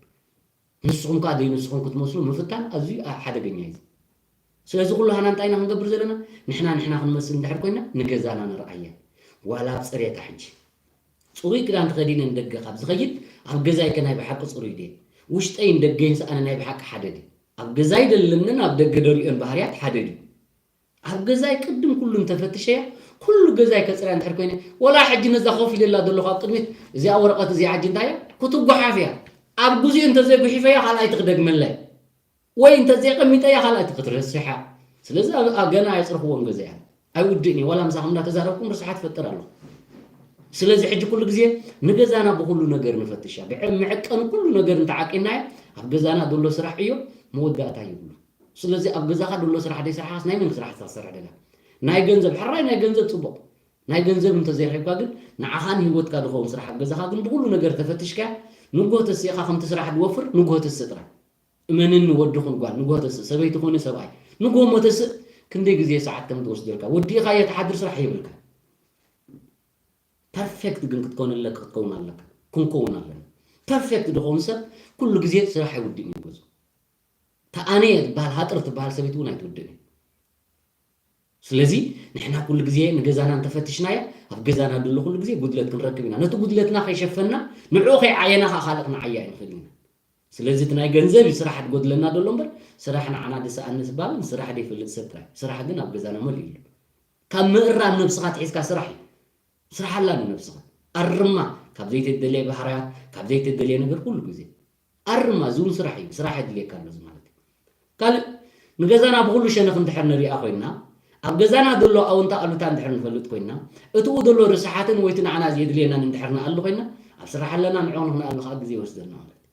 ንስኹም ከኣ ደይ ንስኹም ክትመስሉ ምፍታን ኣዝዩ ሓደገኛ እዩ። ስለዚ ኩሉ ሃና እንታይ ኢና ክንገብር ዘለና? ንሕና ንሕና ክንመስል እንድሕር ኮይና ንገዛና ንርኣያ። ዋላ ኣብ ጽሬታ ሕጂ ጽሩይ ክዳን ተኸዲነ ንደገ ካብ ዝኸይድ ኣብ ገዛይ ከ ናይ ብሓቂ ጽሩይ ድየ? ውሽጠይን ደገይን ሰኣነ ናይ ብሓቂ ሓደ ድዩ? ኣብ ገዛይ ደለንን ኣብ ደገ ደሪኦን ባህርያት ሓደ ድዩ? ኣብ ገዛይ ቅድም ኩሉ እንተፈትሸያ፣ ኩሉ ገዛይ ከጽርያ እንድሕር ኮይነ፣ ወላ ሕጂ ነዛ ኮፍ ኢለላ ዘለኹ ኣብ ቅድሚት እዚኣ ወረቐት እዚኣ ሕጂ እንታይ እያ? ክትጓሓፍ እያ። ኣብ ግዜኡ እንተዘይጉሒፈያ ካልኣይቲ ክደግመላ እየ። ወይ እንተዘይቀሚጠያ ካልኣይቲ ክትረስሓ። ስለዚ ኣብ፣ ኣብ ገና ኣይጽረኽዎን ገዛያ። ኣይውድእን እየ። ዋላ ምሳኹም እንዳተዛረብኩም ርስሓት እፈጥር ኣለኹ። ስለዚ ሕጂ ኩሉ ግዜ ንገዛና ብኹሉ ነገር ንፈትሻ። ብዕ-፣ መዕቀኒ ኩሉ ነገር እንተዓቂናዮ ኣብ ገዛና ዘሎ ስራሕ ዕዮ መወዳእታ ይብሉ። ስለዚ ኣብ ገዛኻ ዘሎ ስራሕ ደይ ስራሕካስ ናይ መን ስራሕ ትሰርሕ ደላ? ናይ ገንዘብ፣ ሕራይ ናይ ገንዘብ ጽቡቕ። ናይ ገንዘብ እንተዘይረኺብካ ግን ንዓኻን ህይወትካ ዝኸውን ስራሕ ኣብ ገዛኻ ግን ብኹሉ ነገር ተፈትሽካ ንግሆ ተሲእኻ ከምቲ ስራሕ ዝወፍር ንግሆ ተስእ ጥራይ። እመንኒ ወዲ ኹን ጓል ንግሆ ተስእ፣ ሰበይቲ ኾነ ሰብኣይ ንግሆ እሞ ተስእ ክንደይ ግዜ ሰዓት ከም ዝወስደልካ ወዲእኻዮ ትሓድር ስራሕ የብልካ። ፐርፌክት ግን ክትኮን ኣለካ፣ ክትከውን ኣለካ፣ ክንከውን ኣለና። ፐርፌክት ዝኸውን ሰብ ኩሉ ግዜ ስራሕ ኣይውድእን እዩ ገዝኡ። ተኣነየ ትበሃል ሃጥር ትበሃል ሰበይቲ እውን ኣይትውድእን እዩ። ስለዚ ንሕና ኩሉ ግዜ ንገዛና እንተፈትሽናዮ ኣብ ገዛና ዘሎ ኩሉ ግዜ ጉድለት ክንረክብ ኢና። ነቲ ጉድለትና ከይሸፈንና ንዕኡ ከይዓየና ከዓ ካልእ ክንዓያ ኣይንኽእል ኢና። ስለዚ እቲ ናይ ገንዘብ እዩ ስራሕ ዝጎድለና ዘሎ እምበር ስራሕ ንዓና ድሰኣኒ ዝባል ስራሕ ዘይፈልጥ ሰብ ጥራይ። ስራሕ ግን ኣብ ገዛና መሊኡ ኣሎ። ካብ ምእራም ነብስኻ ትሒዝካ ስራሕ እዩ። ስርሓላ ንነብስኻ። ኣርማ ካብ ዘይተደለየ ባህርያት፣ ካብ ዘይተደለየ ነገር ኩሉ ግዜ። ኣርማ፣ እዚ እውን ስራሕ እዩ። ስራሕ የድልየካ ኣሎ እዚ ማለት እዩ። ካልእ ንገዛና ብኹሉ ሸነኽ እንድሕር ንሪኣ ኮይንና፣ ኣብ ገዛና ዘሎ ኣውንታ ኣሉታ እንድሕር ንፈልጥ ኮይና፣ እትኡ ዘሎ ርስሓትን ወይቲ ንዓና ዘየድልየናን እንድሕር ንኣሉ ኮይና፣ ኣብ ስራሕ ኣለና ንዕኡ ንክንኣሉ ከዓ ግዜ ይወስደልና ማለት እዩ።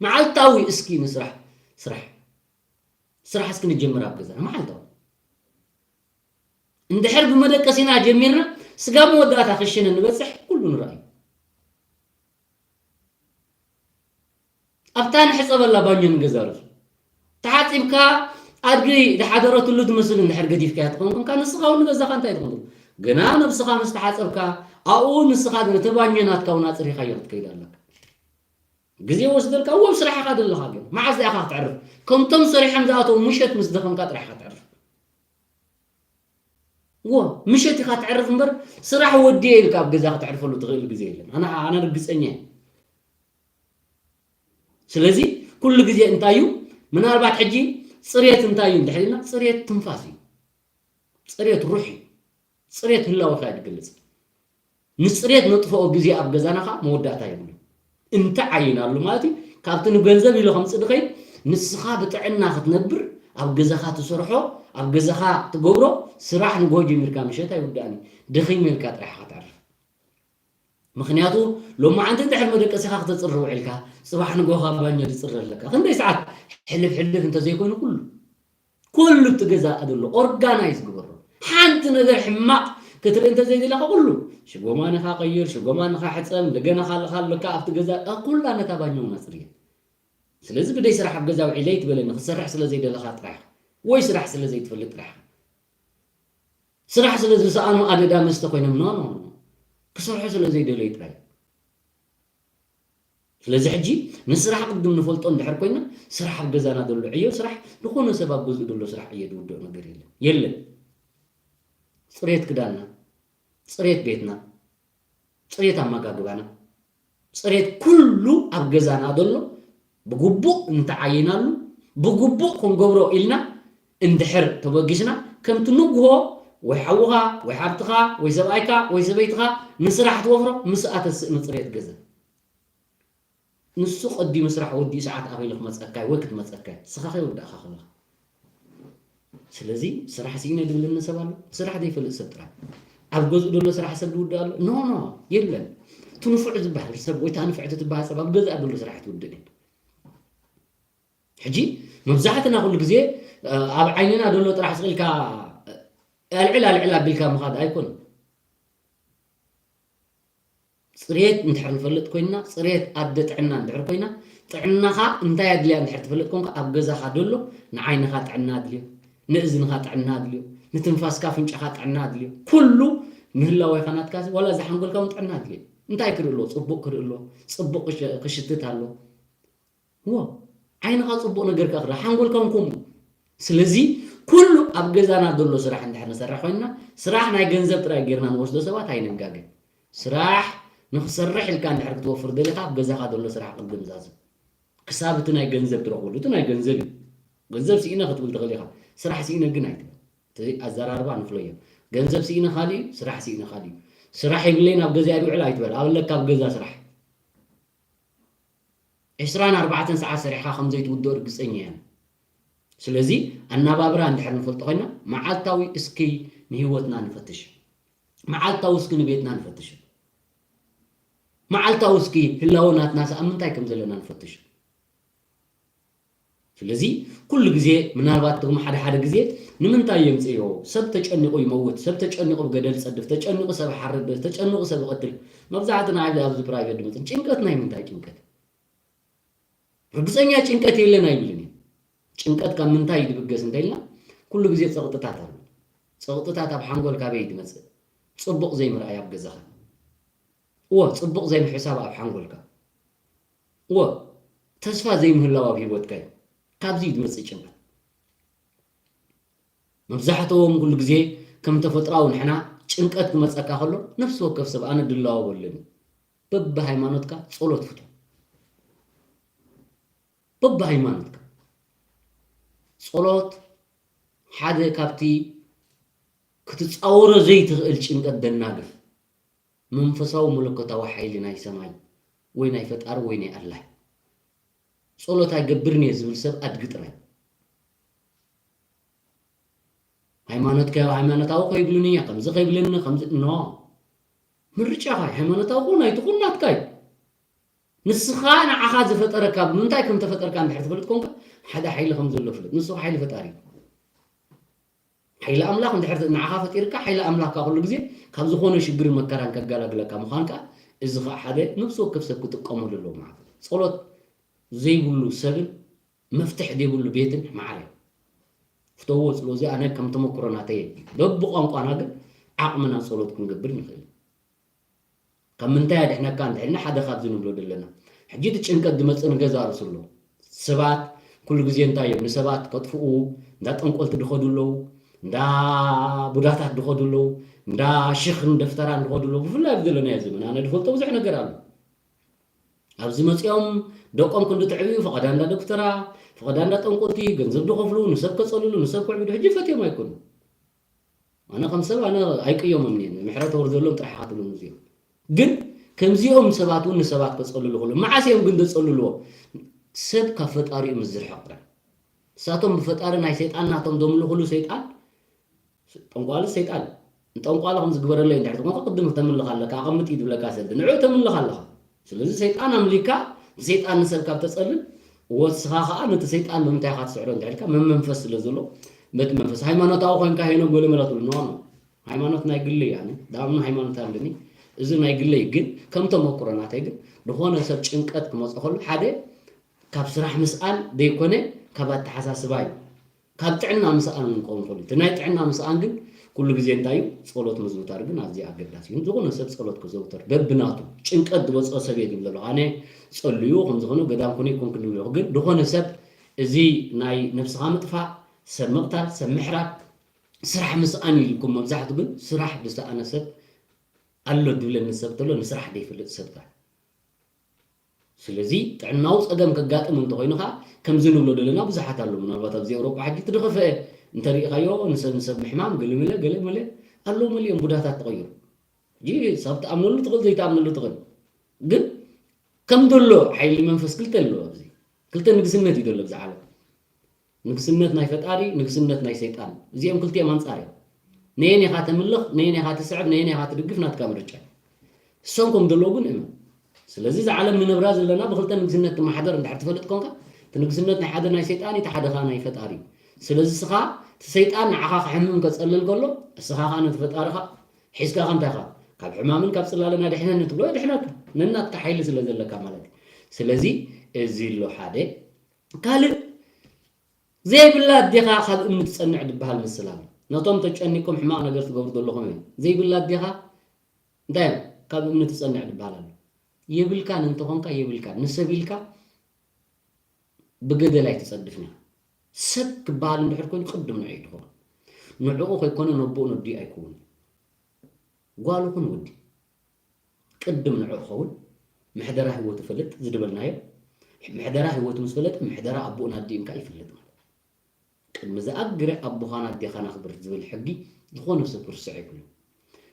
መዓልታዊ እስኪ ንስራሕ፣ ስራሕ፣ ስራሕ እስኪ ንጀምር ኣብ ገዛና መዓልታዊ። እንድሕር ብመደቀሲና ጀሚርና፣ ስጋ መወዳእታ ክሽነ ንበፅሕ ኩሉ ንረኣዩ። ኣብታ ንሕፀበላ ባኞ ንገዛ ርእሱ ተሓፂብካ፣ ኣድጊ ዝሓደረትሉ ትመስል እንድሕር ገዲፍካያ ትኸውን ኮንካ፣ ንስኻ እውን ንገዛኻ እንታይ ትኸውን? ገና ነብስኻ ምስ ተሓፀብካ፣ ኣብኡ ንስኻ ነቲ ባኞ ናትካ እውን ኣፅሪኻዮ ክትከይድ ኣለካ። ግዜ ወስደልካ፣ እዎ፣ ኣብ ስራሕኻ ዘለኻ ግን መዓዝ ኢኻ ክትዕርፍ? ከምቶም ሰሪሖም ዝኣተው ምሸት ምስ ደኸምካ ጥራሕ ኢኻ ትዕርፍ። እዎ፣ ምሸት ኢኻ ትዕርፍ እምበር፣ ስራሕ ወዲየ ኢልካ ኣብ ገዛ ክተዕርፈሉ ትኽእል ግዜ የለን። ኣነ፣ ኣነ ርግፀኛ እየ። ስለዚ ኩሉ ግዜ እንታይ እዩ? ምናልባት ሕጂ ፅሬት እንታይ እዩ እንድሕር ኢልና፣ ፅሬት ትንፋስ እዩ። ፅሬት ሩሕ እዩ። ፅሬት ህላወካ እዩ ዝገልፅ። ንፅሬት ነጥፍኦ ግዜ ኣብ ገዛና ከዓ መወዳእታ የብሉ። እንተ ዓይናሉ ማለት እዩ፣ ካብቲ ንገንዘብ ኢሉ ከምፅእ ድኸይ፣ ንስኻ ብጥዕና ክትነብር፣ ኣብ ገዛኻ ትሰርሖ፣ ኣብ ገዛኻ ትገብሮ ስራሕ ንጎሆ ጀሚርካ ምሸት ኣይውዳእን እዩ። ደኺመ ኢልካ ጥራሕ ኢኻ ትዕርፍ። ምኽንያቱ ሎማዓንቲ እንድሕር መደቀሲኻ ክተፅሪ ውዒልካ፣ ፅባሕ ንጎኻ ባኞ ትፅሪ ኣለካ። ክንደይ ሰዓት? ሕልፍ ሕልፍ እንተዘይኮይኑ ኩሉ፣ ኩሉ እቲ ገዛ ኣሎ ኦርጋናይዝ ግበሮ። ሓንቲ ነገር ሕማቕ ክትርኢ እንተዘይደለኻ ኩሉ ሽጎማንኻ ቀይር፣ ሽጎማንኻ ሕፀብ፣ እንደገና ካልኻ ኣለካ ኣብቲ ገዛ፣ እ፣ ኩላ ነታ ባኞ እውን ኣፅርየ። ስለዚ ብደይ ስራሕ ኣብ ገዛ ውዒለ ኣይትበለኒ፣ ክሰርሕ ስለ ዘይደለኻ ጥራሕ ወይ ስራሕ ስለ ዘይትፈልጥ ጥራሕ። ስራሕ ስለ ዝሰኣኑ ኣደዳ መስተ ኮይኖም፣ ኖ፣ ኖ፣ ኖ። ክሰርሑ ስለ ዘይደለዩ ጥራይ። ስለዚ ሕጂ ንስራሕ ቅድም ንፈልጦ እንድሕር ኮይና፣ ስራሕ ኣብ ገዛና ዘሎ ዕዮ ስራሕ፣ ዝኾነ ሰብ ኣብ ገዝኡ ዘሎ ስራሕ ዕዮ ዝውድኦ ነገር የለን። የለን። ጽሬት ክዳንና፣ ጽሬት ቤትና፣ ጽሬት ኣመጋግባና፣ ጽሬት ኩሉ ኣብ ገዛና ዘሎ ብግቡእ እንተዓይናሉ፣ ብግቡእ ክንገብሮ ኢልና እንድሕር ተበጊስና፣ ከምቲ ንግሆ ወይ ሓውኻ ወይ ሓብትኻ ወይ ሰብኣይካ ወይ ሰበይትኻ ንስራሕ ትወፍሮ፣ ምስ ኣተስእ ንጽሬት ገዛ። ንሱ ቀዲሙ ስራሕ ወዲኡ ሰዓት ኣኺሉ ክመጸካ ወይ ክትመጸካ፣ ንስኻ ከይወዳእካ ከለኻ። ስለዚ ስራሕ ስኢነ ድብለኒ ሰብ ኣሎ? ስራሕ ዘይፈልጥ ሰብ ጥራይ። ኣብ ገዝኡ ዘሎ ስራሕ ሰብ ዝውድእ ኣሎ? ኖ፣ ኖ፣ የለን። እቲ ንፉዕ ዝበሃል ሰብ ወይ እታ ንፍዕቲ ትበሃል ሰብ ኣብ ገዝኣ ዘሎ ስራሕ ትውድእ እያ። ሕጂ መብዛሕትና ኩሉ ግዜ፣ እ፣ ኣብ ዓይንና ዘሎ ጥራሕ ስቕ ኢልካ፣ እ፣ ኣልዕል ኣልዕል ኣቢልካ ምኻድ ኣይኮነን። ጽሬት እንድሕር ንፈልጥ ኮይንና፣ ጽሬት ኣደ ጥዕና እንድሕር ኮይና፣ ጥዕናኻ እንታይ ኣድልያ እንድሕር ትፈልጥ ኮንካ፣ ኣብ ገዛኻ ደሎ ንዓይንኻ ጥዕና ኣድልዮ፣ ንእዝንኻ ጥዕና ኣድልዮ፣ ንትንፋስካ ኣፍንጫኻ ጥዕና ኣድልዮ፣ ኩሉ ምህላዋይኻ ናትካ፣ ዋላ እዚ ሓንጎልካ እውን ጥዕና ኣድልዮ። እንታይ ክርኢ ኣሎ? ጽቡቕ ክርኢ ኣሎ፣ ጽቡቕ ክሽ-፣ ክሽትት ኣሎ። እዎ፣ ዓይንኻ ጽቡቕ ነገር ከኣ ክረኣ፣ ሓንጎልካ እውን ከምኡ። ስለዚ ኩሉ ኣብ ገዛና ዘሎ ስራሕ እንድሕር ንሰርሕ ኮይንና፣ ስራሕ ናይ ገንዘብ ጥራይ ጌርና ንወስዶ ሰባት ኣይንጋገ። ስራሕ ንኽሰርሕ ኢልካ እንድሕር ክትወፍር ደሊኻ፣ ኣብ ገዛኻ ዘሎ ስራሕ ቅድም ዛዝም። ክሳብ እቲ ናይ ገንዘብ ትረኽበሉ፣ እቲ ናይ ገንዘብ እዩ። ገንዘብ ስኢነ ክትብል ትኽእል ኢኻ፣ ስራሕ ስኢነ ግን ኣይትበል። እቲ ኣዘራርባ ንፍለዮ። ገንዘብ ስኢነ ካልእ እዩ፣ ስራሕ ስኢነ ካልእ እዩ። ስራሕ የብለይን ኣብ ገዛይ ዝውዕል ኣይትበል፣ ኣለካ ኣብ ገዛ ስራሕ። ዕስራን ኣርባዕተን ሰዓት ሰሪሕኻ ከም ዘይትውድኦ ርግጸኛ እየ። ስለዚ ኣናባብራ እንድሕር ንፈልጦ ኮይና፣ መዓልታዊ እስኪ ንህይወትና ንፈትሽ። መዓልታዊ እስኪ ንቤትና ንፈትሽ። መዓልታዊ እስኪ ህላወ ናትናስ ኣብ ምንታይ ከም ዘለና ንፈትሽ። ስለዚ ኩሉ ግዜ፣ ምናልባት ትርጉም ሓደ ሓደ ግዜ ንምንታይ የምጽእዮ? ሰብ ተጨኒቑ ይመውት፣ ሰብ ተጨኒቑ ብገደል ጸድፍ፣ ተጨኒቑ ሰብ ሓርድ፣ ተጨኒቑ ሰብ ይቐትል። መብዛሕትና ኣብዚ፣ ኣብዚ ፕራይቬት ድመጽእ ጭንቀት ናይ ምንታይ ጭንቀት? ርግጸኛ ጭንቀት የለን ኣይብልን እየ። ጭንቀት ካብ ምንታይ እዩ ዝብገስ እንተኢልና፣ ኩሉ ግዜ ጸቕጥታት ኣሎ። ጸቕጥታት ኣብ ሓንጎል ካበይ እዩ ዝመጽእ? ጽቡቕ ዘይምርኣይ ኣብ ገዛኻ። እወ፣ ጽቡቕ ዘይምሕሳብ ኣብ ሓንጎልካ። እወ፣ ተስፋ ዘይምህላው ኣብ ህይወትካ እዩ። ካብዚ እዩ ዝመጽእ ጭንቀት። መብዛሕትኦም ኩሉ ግዜ ከም ተፈጥራዊ ንሕና ጭንቀት ክመጸካ ከሎ፣ ነፍሲ ወከፍ ሰብ ኣነ ድላወበሉ እዩ። በብሃይማኖትካ ጸሎት ፍቱ። በብሃይማኖትካ። ጸሎት ሓደ ካብቲ ክትጻወሮ ዘይትኽእል ጭንቀት ደናግፍ መንፈሳዊ መለኮታዊ ሓይሊ ናይ ሰማይ ወይ ናይ ፈጣሪ ወይ ናይ ኣላህ። ጸሎት ኣይገብርን እየ ዝብል ሰብ ኣድጊ ጥራይ። ሃይማኖትካ ሃይማኖታዊ ከይብሉኒ እያ ከምዚ ከይብልኒ ከምዚ ኖ ምርጫኻ ሃይማኖታዊ ኮ ናይትኹን ናትካ እዩ። ንስኻ ንዓኻ ዝፈጠረካ ብምንታይ ከም ተፈጠርካ እንድሕር ትፈልጥ ኮንካ ሓደ ሓይሊ ከም ዘሎ ፍልጥ። ንሱ ሓይሊ ፈጣሪ እዩ። ሓይሊ ኣምላኽ እንድሕር ንዓኻ ፈጢርካ ሓይሊ ኣምላኽ ካብ ኩሉ ግዜ ካብ ዝኾነ ሽግርን መከራን ከጋላግለካ ምዃን ከዓ እዚ ከዓ ሓደ ነፍሲ ወከፍ ሰብ ክጥቀመሉ ኣለዎ ማለት እዩ። ጸሎት ዘይብሉ ሰብን መፍትሕ ዘይብሉ ቤትን ማዕረ እዩ። ፍተዎ ጽሎ እዚ ኣነ ከም ተመክሮ ናተይ በብቋንቋና ግን ዓቕምና ጸሎት ክንገብር ንኽእል። ካብ ምንታይ ኣድሕነካ እንድሕልና ሓደ ካብዚ ንብሎ ዘለና ሕጂ እቲ ጭንቀት ዝመፅእ ንገዛ ርእሱ ኣሎ። ሰባት ኩሉ ግዜ እንታይ እዮም ንሰባት ከጥፍኡ እንዳ ጠንቆልቲ ድኸዱ ኣለዉ፣ እንዳ ቡዳታት ድኸዱ ኣለዉ፣ እንዳ ሽኽን ደፍተራን ድኸዱ ኣለዉ። ብፍላይ ኣብ ዘለናዮ ዘመን ኣነ ድፈልጦ ብዙሕ ነገር ኣሎ። ኣብዚ መፂኦም ደቆም ክንዲ ትዕብዩ ፈቐዳ እንዳ ዶክተራ ፈቐዳ እንዳ ጠንቆልቲ ገንዘብ ድኸፍሉ ንሰብ ከፀልሉ ንሰብ ክዕብዱ ሕጂ ፈትዮም ኣይኮኑ። ኣነ ከም ሰብ ኣነ ኣይቅየሞም እየ ምሕረት ወርደሎም ጥራሕ ኢኻ ትብሎም እዚኦም ግን ከምዚኦም ሰባት እውን ንሰባት ከፀልሉ ከሎ መዓስ እዮም ግን ዘፀልልዎ? ሰብ ካብ ፈጣሪኡ ምስ ዝርሕቕ ጥራሕ። ንሳቶም ብፈጣሪ ናይ ሰይጣን ናቶም ዘምልኹሉ ሰይጣን ጠንቋሊ ሰይጣን ንጠንቋሊ ከም ዝግበረለይ እንድሕር ትኾንካ ቅድም ክተምልኽ ኣለካ ኣቐምጥ እዩ ዝብለካ ሰብ ንዕኡ ተምልኽ ኣለኻ። ስለዚ ሰይጣን ኣምሊካ ንሰይጣን ንሰብ ካብ ተፀልል ወስኻ ከዓ ነቲ ሰይጣን ብምንታይ ኢኻ ትስዕሮ እንድሕር ኢልካ መመንፈስ ስለ ዘሎ በቲ መንፈስ ሃይማኖታዊ ኮይንካ ሄኖ ጎለመለ ትብሉ ኖ ኖ ሃይማኖት ናይ ግለይ ኣነ ዳኣምኑ ሃይማኖት ኣለኒ። እዚ ናይ ግለይ ግን ከም ተመክሮ ናተይ ግን ዝኾነ ሰብ ጭንቀት ክመፅእ ከሎ ሓደ ካብ ስራሕ ምስኣን ዘይኮነ ካብ ኣተሓሳስባ እዩ። ካብ ጥዕና ምስኣን እውን ክኸውን ይኽእል እዩ። እቲ ናይ ጥዕና ምስኣን ግን ኩሉ ግዜ እንታይ እዩ? ጸሎት ምዝውታር ግን ኣዝዩ ኣገዳሲ እዩ። ዝኾነ ሰብ ጸሎት ክዘውተር በብናቱ ጭንቀት ዝበፅኦ ሰብ እየ ዝብል ዘለኹ። ኣነ ጸልዩ ከም ዝኾነ ገዳም ኮነ ይኮንኩ ዝብል ዘለኹ። ግን ዝኾነ ሰብ እዚ ናይ ነብስኻ ምጥፋእ፣ ሰብ ምቕታል፣ ሰብ ምሕራድ፣ ስራሕ ምስኣን እዩ ኢልኩም መብዛሕቱ ግን ስራሕ ዝሰኣነ ሰብ ኣሎ ድብለኒ ሰብ ተሎ ንስራሕ ዘይፈልጥ ሰብ ጥራሕ። ስለዚ ጥዕናዊ ጸገም ከጋጥም እንተኾይኑ ኸዓ ከምዚ ንብሎ ዘለና ብዙሓት ኣለዉ። ምናልባት ኣብዚ ኤውሮጳ ሕጂ እቲ ዝኸፍአ እንተሪኢኻዮ ንሰብ ንሰብ ምሕማም ገለመለ ገለመለ ኣለዉ መሊኦም ቡዳታት ተቐይሩ። ሕጂ ሳብ ትኣምነሉ ትኽእል ዘይትኣምነሉ ትኽእል ግን ከም ዘሎ ሓይሊ መንፈስ ክልተ ኣለዎ ኣብዚ ክልተ ንግስነት እዩ ዘሎ ኣብዚ ዓለም። ንግስነት ናይ ፈጣሪ ንግስነት ናይ ሰይጣን እዚኦም ክልቲኦም ኣንፃር እዮም። ነየን ኢኻ ተምልኽ ነየን ኢኻ ትስዕብ ነየን ኢኻ ትድግፍ ናትካ ምርጫ እዩ። እሶም ከም ዘለዉ ግን እመን። ስለዚ እዛ ዓለም ንነብራ ዘለና ብክልተ ንግስነት ትመሓደር እንድሕር ትፈልጥ ኮንካ እቲ ንግስነት ናይ ሓደ ናይ ሰይጣን እዩ እቲ ሓደ ኸዓ ናይ ፈጣሪ እዩ። ስለዚ እስኻ እቲ ሰይጣን ንዓኻ ክሕምም ከፀልል ከሎ እስኻ ኸዓ ነቲ ፈጣርኻ ሒዝካ ከምታይ ኢኻ ካብ ሕማምን ካብ ፅላልን ኣድሕነኒ ትብሎ የድሕነካ ነናትካ ሓይሊ ስለ ዘለካ ማለት እዩ። ስለዚ እዚ ኣሎ ሓደ ካልእ ዘይብላ ኣዴኻ ካብ እምኒ ትፀንዕ ዝበሃል ምስላ ኣሎ። ነቶም ተጨኒቆም ሕማቕ ነገር ትገብሩ ዘለኹም እዮም። ዘይብላ ኣዴኻ እንታይ እዮም ካብ እምኒ ትፀንዕ ዝበሃል ኣሎ። የብልካን እንተኾንካ የብልካን ንሰብ ኢልካ ብገደል ኣይትፀድፍን ኢኻ። ሰብ ክበሃል እንድሕር ኮይኑ ቅድም ንዑ እዩ ዝኸውን። ንዕኡ ከይኮነ ነቦኡ ነዲኡ ኣይከውን። ጓል ኹን ወዲ ቅድም ንዑ ክኸውን ምሕደራ ህይወቱ ፈልጥ ዝድበልናዮ ምሕደራ ህይወቱ ምስ ፈለጠ ምሕደራ ኣቦኡን ኣዲኡን ከዓ ይፍለጥ ማለት ቅድሚ ዝኣግረ ኣቦኻን ኣዴኻን ኣኽብር ዝብል ሕጊ ዝኾነ ሰብ ክርስዕ ይብሉ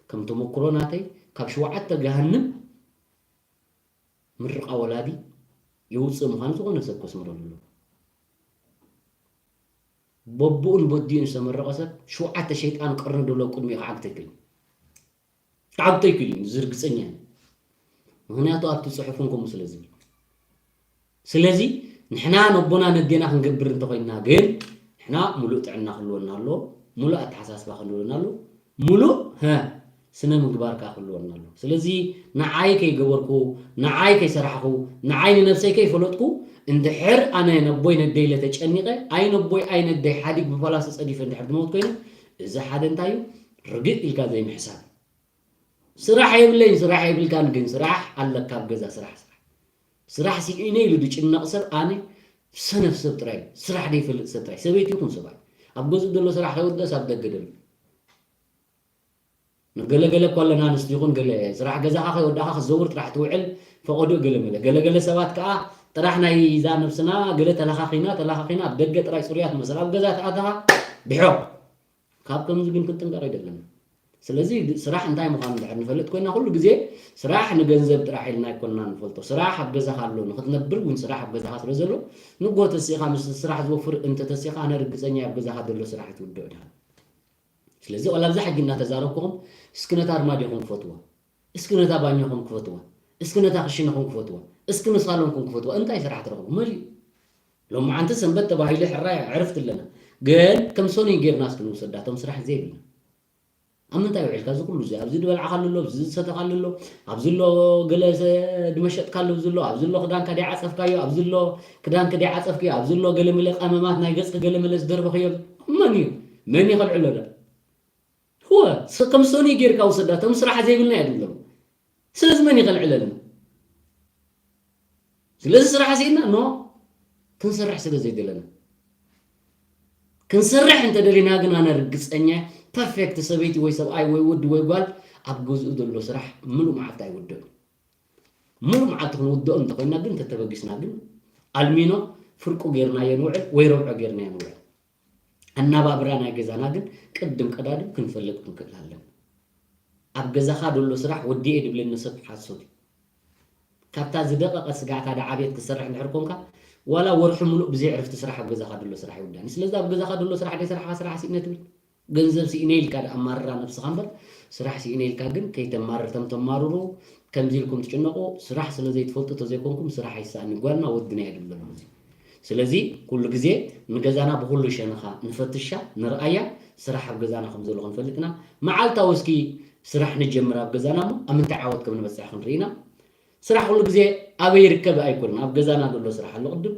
ከም ተመክሮ ናተይ ካብ ሸውዓተ ገሃንም ምርቓ ወላዲ የውፅእ ምዃኑ ዝኾነ ሰብ ከስምረሉ ኣለዎ በቦኡን በዲኡን ዝተመረቐ ሰብ ሸውዓተ ሸይጣን ቀርኒ ደሎ ቅድሚኡ ክዓግተክል ክዓብቶ ኣይክእልን እዚ ርግፀኛ እየ። ምክንያቱ ኣብቲ ፅሑፍን ከምኡ ስለ ዝብል ስለዚ ንሕና ነቦና ነዴና ክንገብር እንተኮይንና ግን ንሕና ሙሉእ ጥዕና ክህልወና ኣለዎ ሙሉእ ኣተሓሳስባ ክህልወና ኣለዎ ሙሉእ ሀ ስነ ምግባር ከዓ ክህልወና ኣለዎ ስለዚ ንዓይ ከይገበርኩ ንዓይ ከይሰራሕኩ ንዓይ ንነብሰይ ከይፈለጥኩ እንድሕር ኣነ ነቦይ ነደይ ኢለ ተጨኒቐ ኣይ ነቦይ ኣይ ነደይ ሓዲግ ብፈላሲ ፀዲፈ እንድሕር ዝመውት ኮይነ እዚ ሓደ እንታይ እዩ ርግእ ኢልካ ዘይምሕሳብ ስራሕ የብለይን ስራሕ የብልካን ግን ስራሕ ኣለካ ኣብ ገዛ ስራሕ ስራሕ ስራሕ ስኢነ ኢሉ ዝጭነቕ ሰብ ኣነ ሰነፍ ሰብ ጥራይ ስራሕ ዘይፈልጥ ሰብ ጥራይ ሰበይቲ ይኹን ሰብኣይ ኣብ ገዝኡ ዘሎ ስራሕ ከይወደስ ኣብ ደገ ደሎ ንገለገለ እኳ ኣለና ኣንስቲ ይኹን ገለ ስራሕ ገዛኻ ከይወዳእኻ ክትዘውር ጥራሕ ትውዕል ፈቐዶ ገለመለ ገለገለ ሰባት ከዓ ጥራሕ ናይ ዛ ነብስና ገለ ተለኻኺና ተለኻኺና ኣብ ደገ ጥራይ ፅሩያት መሰል ኣብ ገዛ ተኣተኻ ብሕቕ ካብ ከምዚ ግን ክንጥንቀቕ ይደለና ስለዚ ስራሕ እንታይ ምዃኑ እንድሕር ንፈልጥ ኮይና ኩሉ ግዜ ስራሕ ንገንዘብ ጥራሕ ኢልና ኣይኮንና ንፈልጦ ስራሕ ኣብ ገዛኻ ኣሎ ንክትነብር እውን ስራሕ ኣብ ገዛኻ ስለ ዘሎ ንጎ ተሲኻ ምስ ስራሕ ዝወፍር እንተተሲኻ ኣነ ርግፀኛ ኣብ ገዛኻ ዘሎ ስራሕ ትውድኦ ድሃ ስለዚ ዋላ ኣብዛ ሕጂ እናተዛረብኩኹም እስኪ ነታ ኣርማድዮኹም ክፈትዋ፣ እስኪ ነታ ባኛኹም ክፈትዋ፣ እስኪ ነታ ክሽነኹም ክፈትዋ፣ እስኪ ንሳሎንኩም ክፈትዋ። እንታይ ስራሕ ትረኽቡ? መሊኡ። ሎማዓንቲ ሰንበት ተባሂሉ ሕራይ ዕርፍቲ ኣለና። ግን ከም ሰኑይ ጌርና እስኪ ንውሰዳ፣ እቶም ስራሕ ዘይብልና። ኣብ ምንታይ ውዒልካ እዚ ኩሉ እዚ? ኣብዚ ዝበልዓኻሉ ኣሎ፣ ኣብዚ ዝሰተኻሉ ኣሎ፣ ኣብዚ ኣሎ ገለ ዝመሸጥካሉ ኣብዚ ኣሎ፣ ኣብዚ ኣሎ ክዳንካ ደይዓጸፍካዮ፣ ኣብዚ ኣሎ ክዳንኪ ደይዓጸፍክዮ፣ ኣብዚ ኣሎ ገለ መለ ቀመማት ናይ ገጽኪ ገለ መለ ዝደርበኽዮ። መን እዩ? መን እዩ ከልዕሎ ዶ? እወ፣ ስ-፣ ከም ሰኑይ ጌርካ ውሰዳ፣ እቶም ስራሕ ዘይብልና እያ ድብሎም። ስለዚ መን እዩ ከልዕለልና? ስለዚ ስራሕ ስኢና፣ ኖ፣ ክንሰርሕ ስለ ዘይደለና። ክንሰርሕ እንተደሊና ግን ኣነ ርግጸኛ ፐርፌክት ሰበይቲ ወይ ሰብኣይ ወይ ወዲ ወይ ጓል ኣብ ገዝኡ ዘሎ ስራሕ ምሉእ መዓልቲ ኣይውድእን። ምሉእ መዓልቲ ክንውድኦ እንተኾይና ግን ተተበጊስና ግን ኣልሚኖ ፍርቁ ጌርናዮ ንውዕል ወይ ረብዖ ጌርናዮ ንውዕል። ኣናባብራ ናይ ገዛና ግን ቅድም ቀዳድም ክንፈልጥ ክንክእል ኣለና። ኣብ ገዛኻ ደሎ ስራሕ ወዲኤ ድብለኒ ሰብ ሓሶት እዩ። ካብታ ዝደቐቐ ስጋዕታ ደዓ ቤት ክሰርሕ እንድሕር ኮንካ ዋላ ወርሒ ሙሉእ ብዘይ ዕርፍቲ ስራሕ ኣብ ገዛኻ ደሎ ስራሕ ይውዳእን። ስለዚ ኣብ ገዛኻ ደሎ ስራሕ ደይ ስራሕኻ ስራሕ ስኢነ ትብል። ገንዘብ ስኢነ ኢልካ ደኣ ኣማርራ ነብስኻ እምበር ስራሕ ስኢነ ኢልካ ግን ከይተማርር። ተም ተማርሩ ከምዚ ኢልኩም ትጭነቑ ስራሕ ስለ ዘይትፈልጡ ተዘይኮንኩም ስራሕ ኣይሰኣን ጓልና ወድና እየ ድብለኩም እዚ። ስለዚ ኩሉ ግዜ ንገዛና ብኩሉ ሸነኻ ንፈትሻ ንርኣያ። ስራሕ ኣብ ገዛና ከም ዘሎ ክንፈልጥና መዓልታዊ እስኪ ስራሕ ንጀምር ኣብ ገዛና እሞ ኣብ ምንታይ ዓወት ከም ንበፅሕ ክንርኢና። ስራሕ ኩሉ ግዜ ኣበይ ይርከብ ኣይኮነን። ኣብ ገዛና ዘሎ ስራሕ ኣሎ ቅድም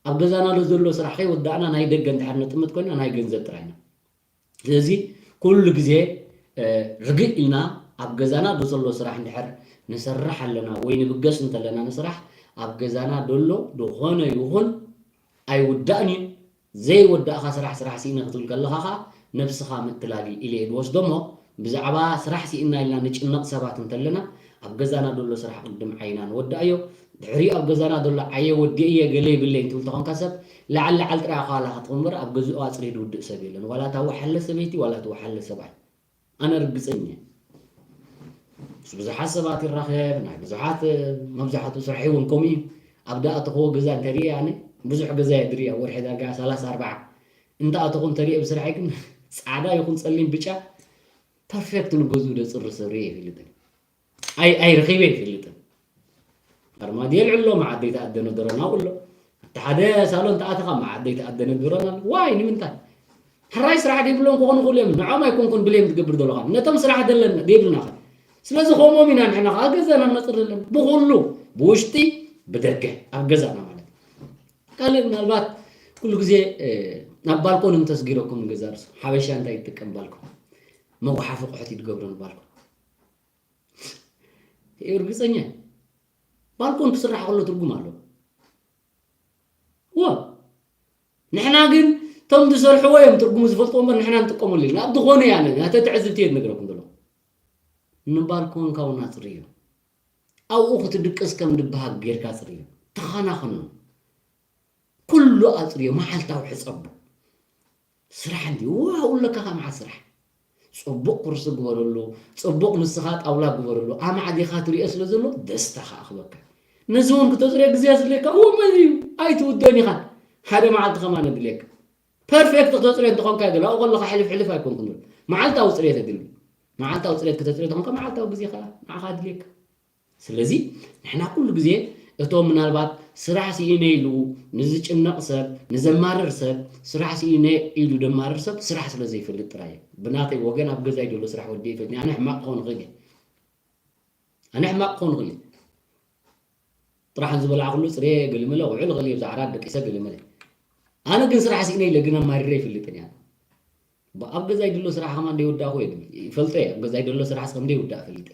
ኣብ ገዛና ዘሎ ስራሕ ከይወዳእና ናይ ደገ እንድሕር ነጥምት ኮይና ናይ ገንዘብ ጥራይና። ስለዚ ኩሉ ግዜ ርግእ ኢልና ኣብ ገዛና ዶ ዘሎ ስራሕ እንድሕር ንሰርሕ ኣለና ወይ ንብገስ እንተለና ንስራሕ ኣብ ገዛና ደሎ ዝኾነ ይኹን ኣይውዳእን እዩ። ዘይወዳእኻ ስራሕ ስራሕ ስኢነ ክትብል ከለኻ ኸዓ ነብስኻ ምትላል እዩ ኢለ እየ ዝወስዶ እሞ ብዛዕባ ስራሕ ስኢና ኢልና ንጭነቕ ሰባት እንተለና ኣብ ገዛና ደሎ ስራሕ ቅድም ዓይና ንወዳእዮ። ድሕሪኡ ኣብ ገዛና ዘሎ ዓየ ወዲእየ ገለ ይብለይ እንትብል ተኾንካ ሰብ ላዕል ላዕል ጥራይ ኣኻላ ክትቕምበር ኣብ ገዝኡ ኣፅሪዱ ውድእ ሰብ የለን። ዋላ እታ ወሓለ ሰበይቲ ዋላ እቲ ወሓለ ሰብኣይ ኣነ ርግፀኛ እየ። ምስ ብዙሓት ሰባት ይራኸብ ናይ ብዙሓት መብዛሕትኡ ስራሕ እውን ከምኡ እዩ። ኣብ ዳኣተኽዎ ገዛ እንተሪኤ ኣነ ብዙሕ ገዛ እየ ድሪእ ኣብ ወርሒ ዳርጋ ሰላሳ ኣርባዓ እንተኣተኹ እንተሪኤ ብስራሐይ ግን ፃዕዳ ይኹን ፀሊም ብጫ ፐርፌክት ንገዝኡ ደፅሪ ሰብ ሪኤ ይፈልጥን። ኣይ ኣይ ረኺበ ይፈልጥን። ኣርማድዮ የልዕሎ መዓደይ ተኣደነ ደሮና ውሎ እቲ ሓደ ሳሎን ተኣተኻ መዓደይ ተኣደነ ደሮና ዋይ ንምንታይ? ሕራይ ስራሕ ደብሎም ክኾኑ ክእሉ እዮም ንዖም ኣይኮንኩን ብሌም ትገብር ዘለኻ ነቶም ስራሕ ደለን ደብልና። ስለዚ ከምኦም ኢና ንሕና ከዓ ገዛና ክነፅር ዘለና ብኩሉ ብውሽጢ ብደገ ኣብ ገዛና ማለት ካልእ ምናልባት ኩሉ ግዜ ናብ ባልኮን እንተስጊረኩም ንገዛ ርሱ ሓበሻ እንታይ ይጥቀም ባልኮን መጉሓፊ ቁሕት ይትገብሮ ንባልኮን እርግፀኛ ባልኮን ክስራሕ ከሎ ትርጉም ኣሎ። ዋ ንሕና ግን እቶም ዝሰርሕዎ እዮም ትርጉሙ ዝፈልጥዎ እምበር ንሕና ንጥቀመሉ ኢልና ኣብ ዝኾነ እያ ናተ ትዕዝብቲ እየ ዝነግረኩም ዘሎ። ንባልኮንካ እውን ኣፅርዮ ኣብኡ ክትድቅስ ከም ድበሃግ ጌርካ ኣፅርዮ ተኸናኸኖ ኩሉ ኣፅርዮ መዓልታዊ ሕፀቦ። ስራሕ እንዲ ኣብኡ ኣለካ ካብ መዓት ስራሕ ፅቡቕ ኩርሲ ግበረሉ። ፅቡቕ ንስኻ ጣውላ ግበረሉ ኣማዕዲኻ ትሪኦ ስለ ዘሎ ደስታ ከዓ ክበካ ነዚ እውን ክተፅርዮ ግዜ ኣስድልየካ እዎ መን እዩ ኣይትውደን ኢኻ። ሓደ መዓልቲ ከማን ኣድልየካ ፐርፌክት ክተፅርዮ እንተኾንካ ግን ኣብኡ ከለካ ሕልፍ ሕልፍ ኣይኮንኩን መዓልታዊ ፅርየት ኣድልዩ። መዓልታዊ ፅርየት ክተፅርዮ ተኾንካ መዓልታዊ ግዜ ከዓ ንዓኻ ኣድልየካ። ስለዚ ንሕና ኩሉ ግዜ እቶም ምናልባት ስራሕ ስኢነ ኢሉ ንዝጭነቕ ሰብ ንዘማርር ሰብ ስራሕ ስኢነ ኢሉ ደማርር ሰብ ስራሕ ስለ ዘይፈልጥ ጥራይ እዩ። ብናተይ ወገን ኣብ ገዛይ ዘሎ ስራሕ ወዲ ይፈልኒ ኣነ ሕማቕ ክኸውን ይኽእል እየ። ኣነ ሕማቕ ክኸውን ይኽእል እየ። ጥራሕ ዝበላዕኩሉ ፅሬ ገልመለ ውዕል ኽእል እየ ብዛዕራት ደቂሰ ገልመለ ኣነ ግን ስራሕ ስኢነ ኢለ ግን ኣማሪረ ይፈልጥን እያ። ኣብ ገዛይ ድሎ ስራሕ ከማን ደይወዳእኩ እየ ድብል ይፈልጦ እየ ኣብ ገዛይ ድሎ ስራሕ ከም ደይውዳእ ፈልጠ።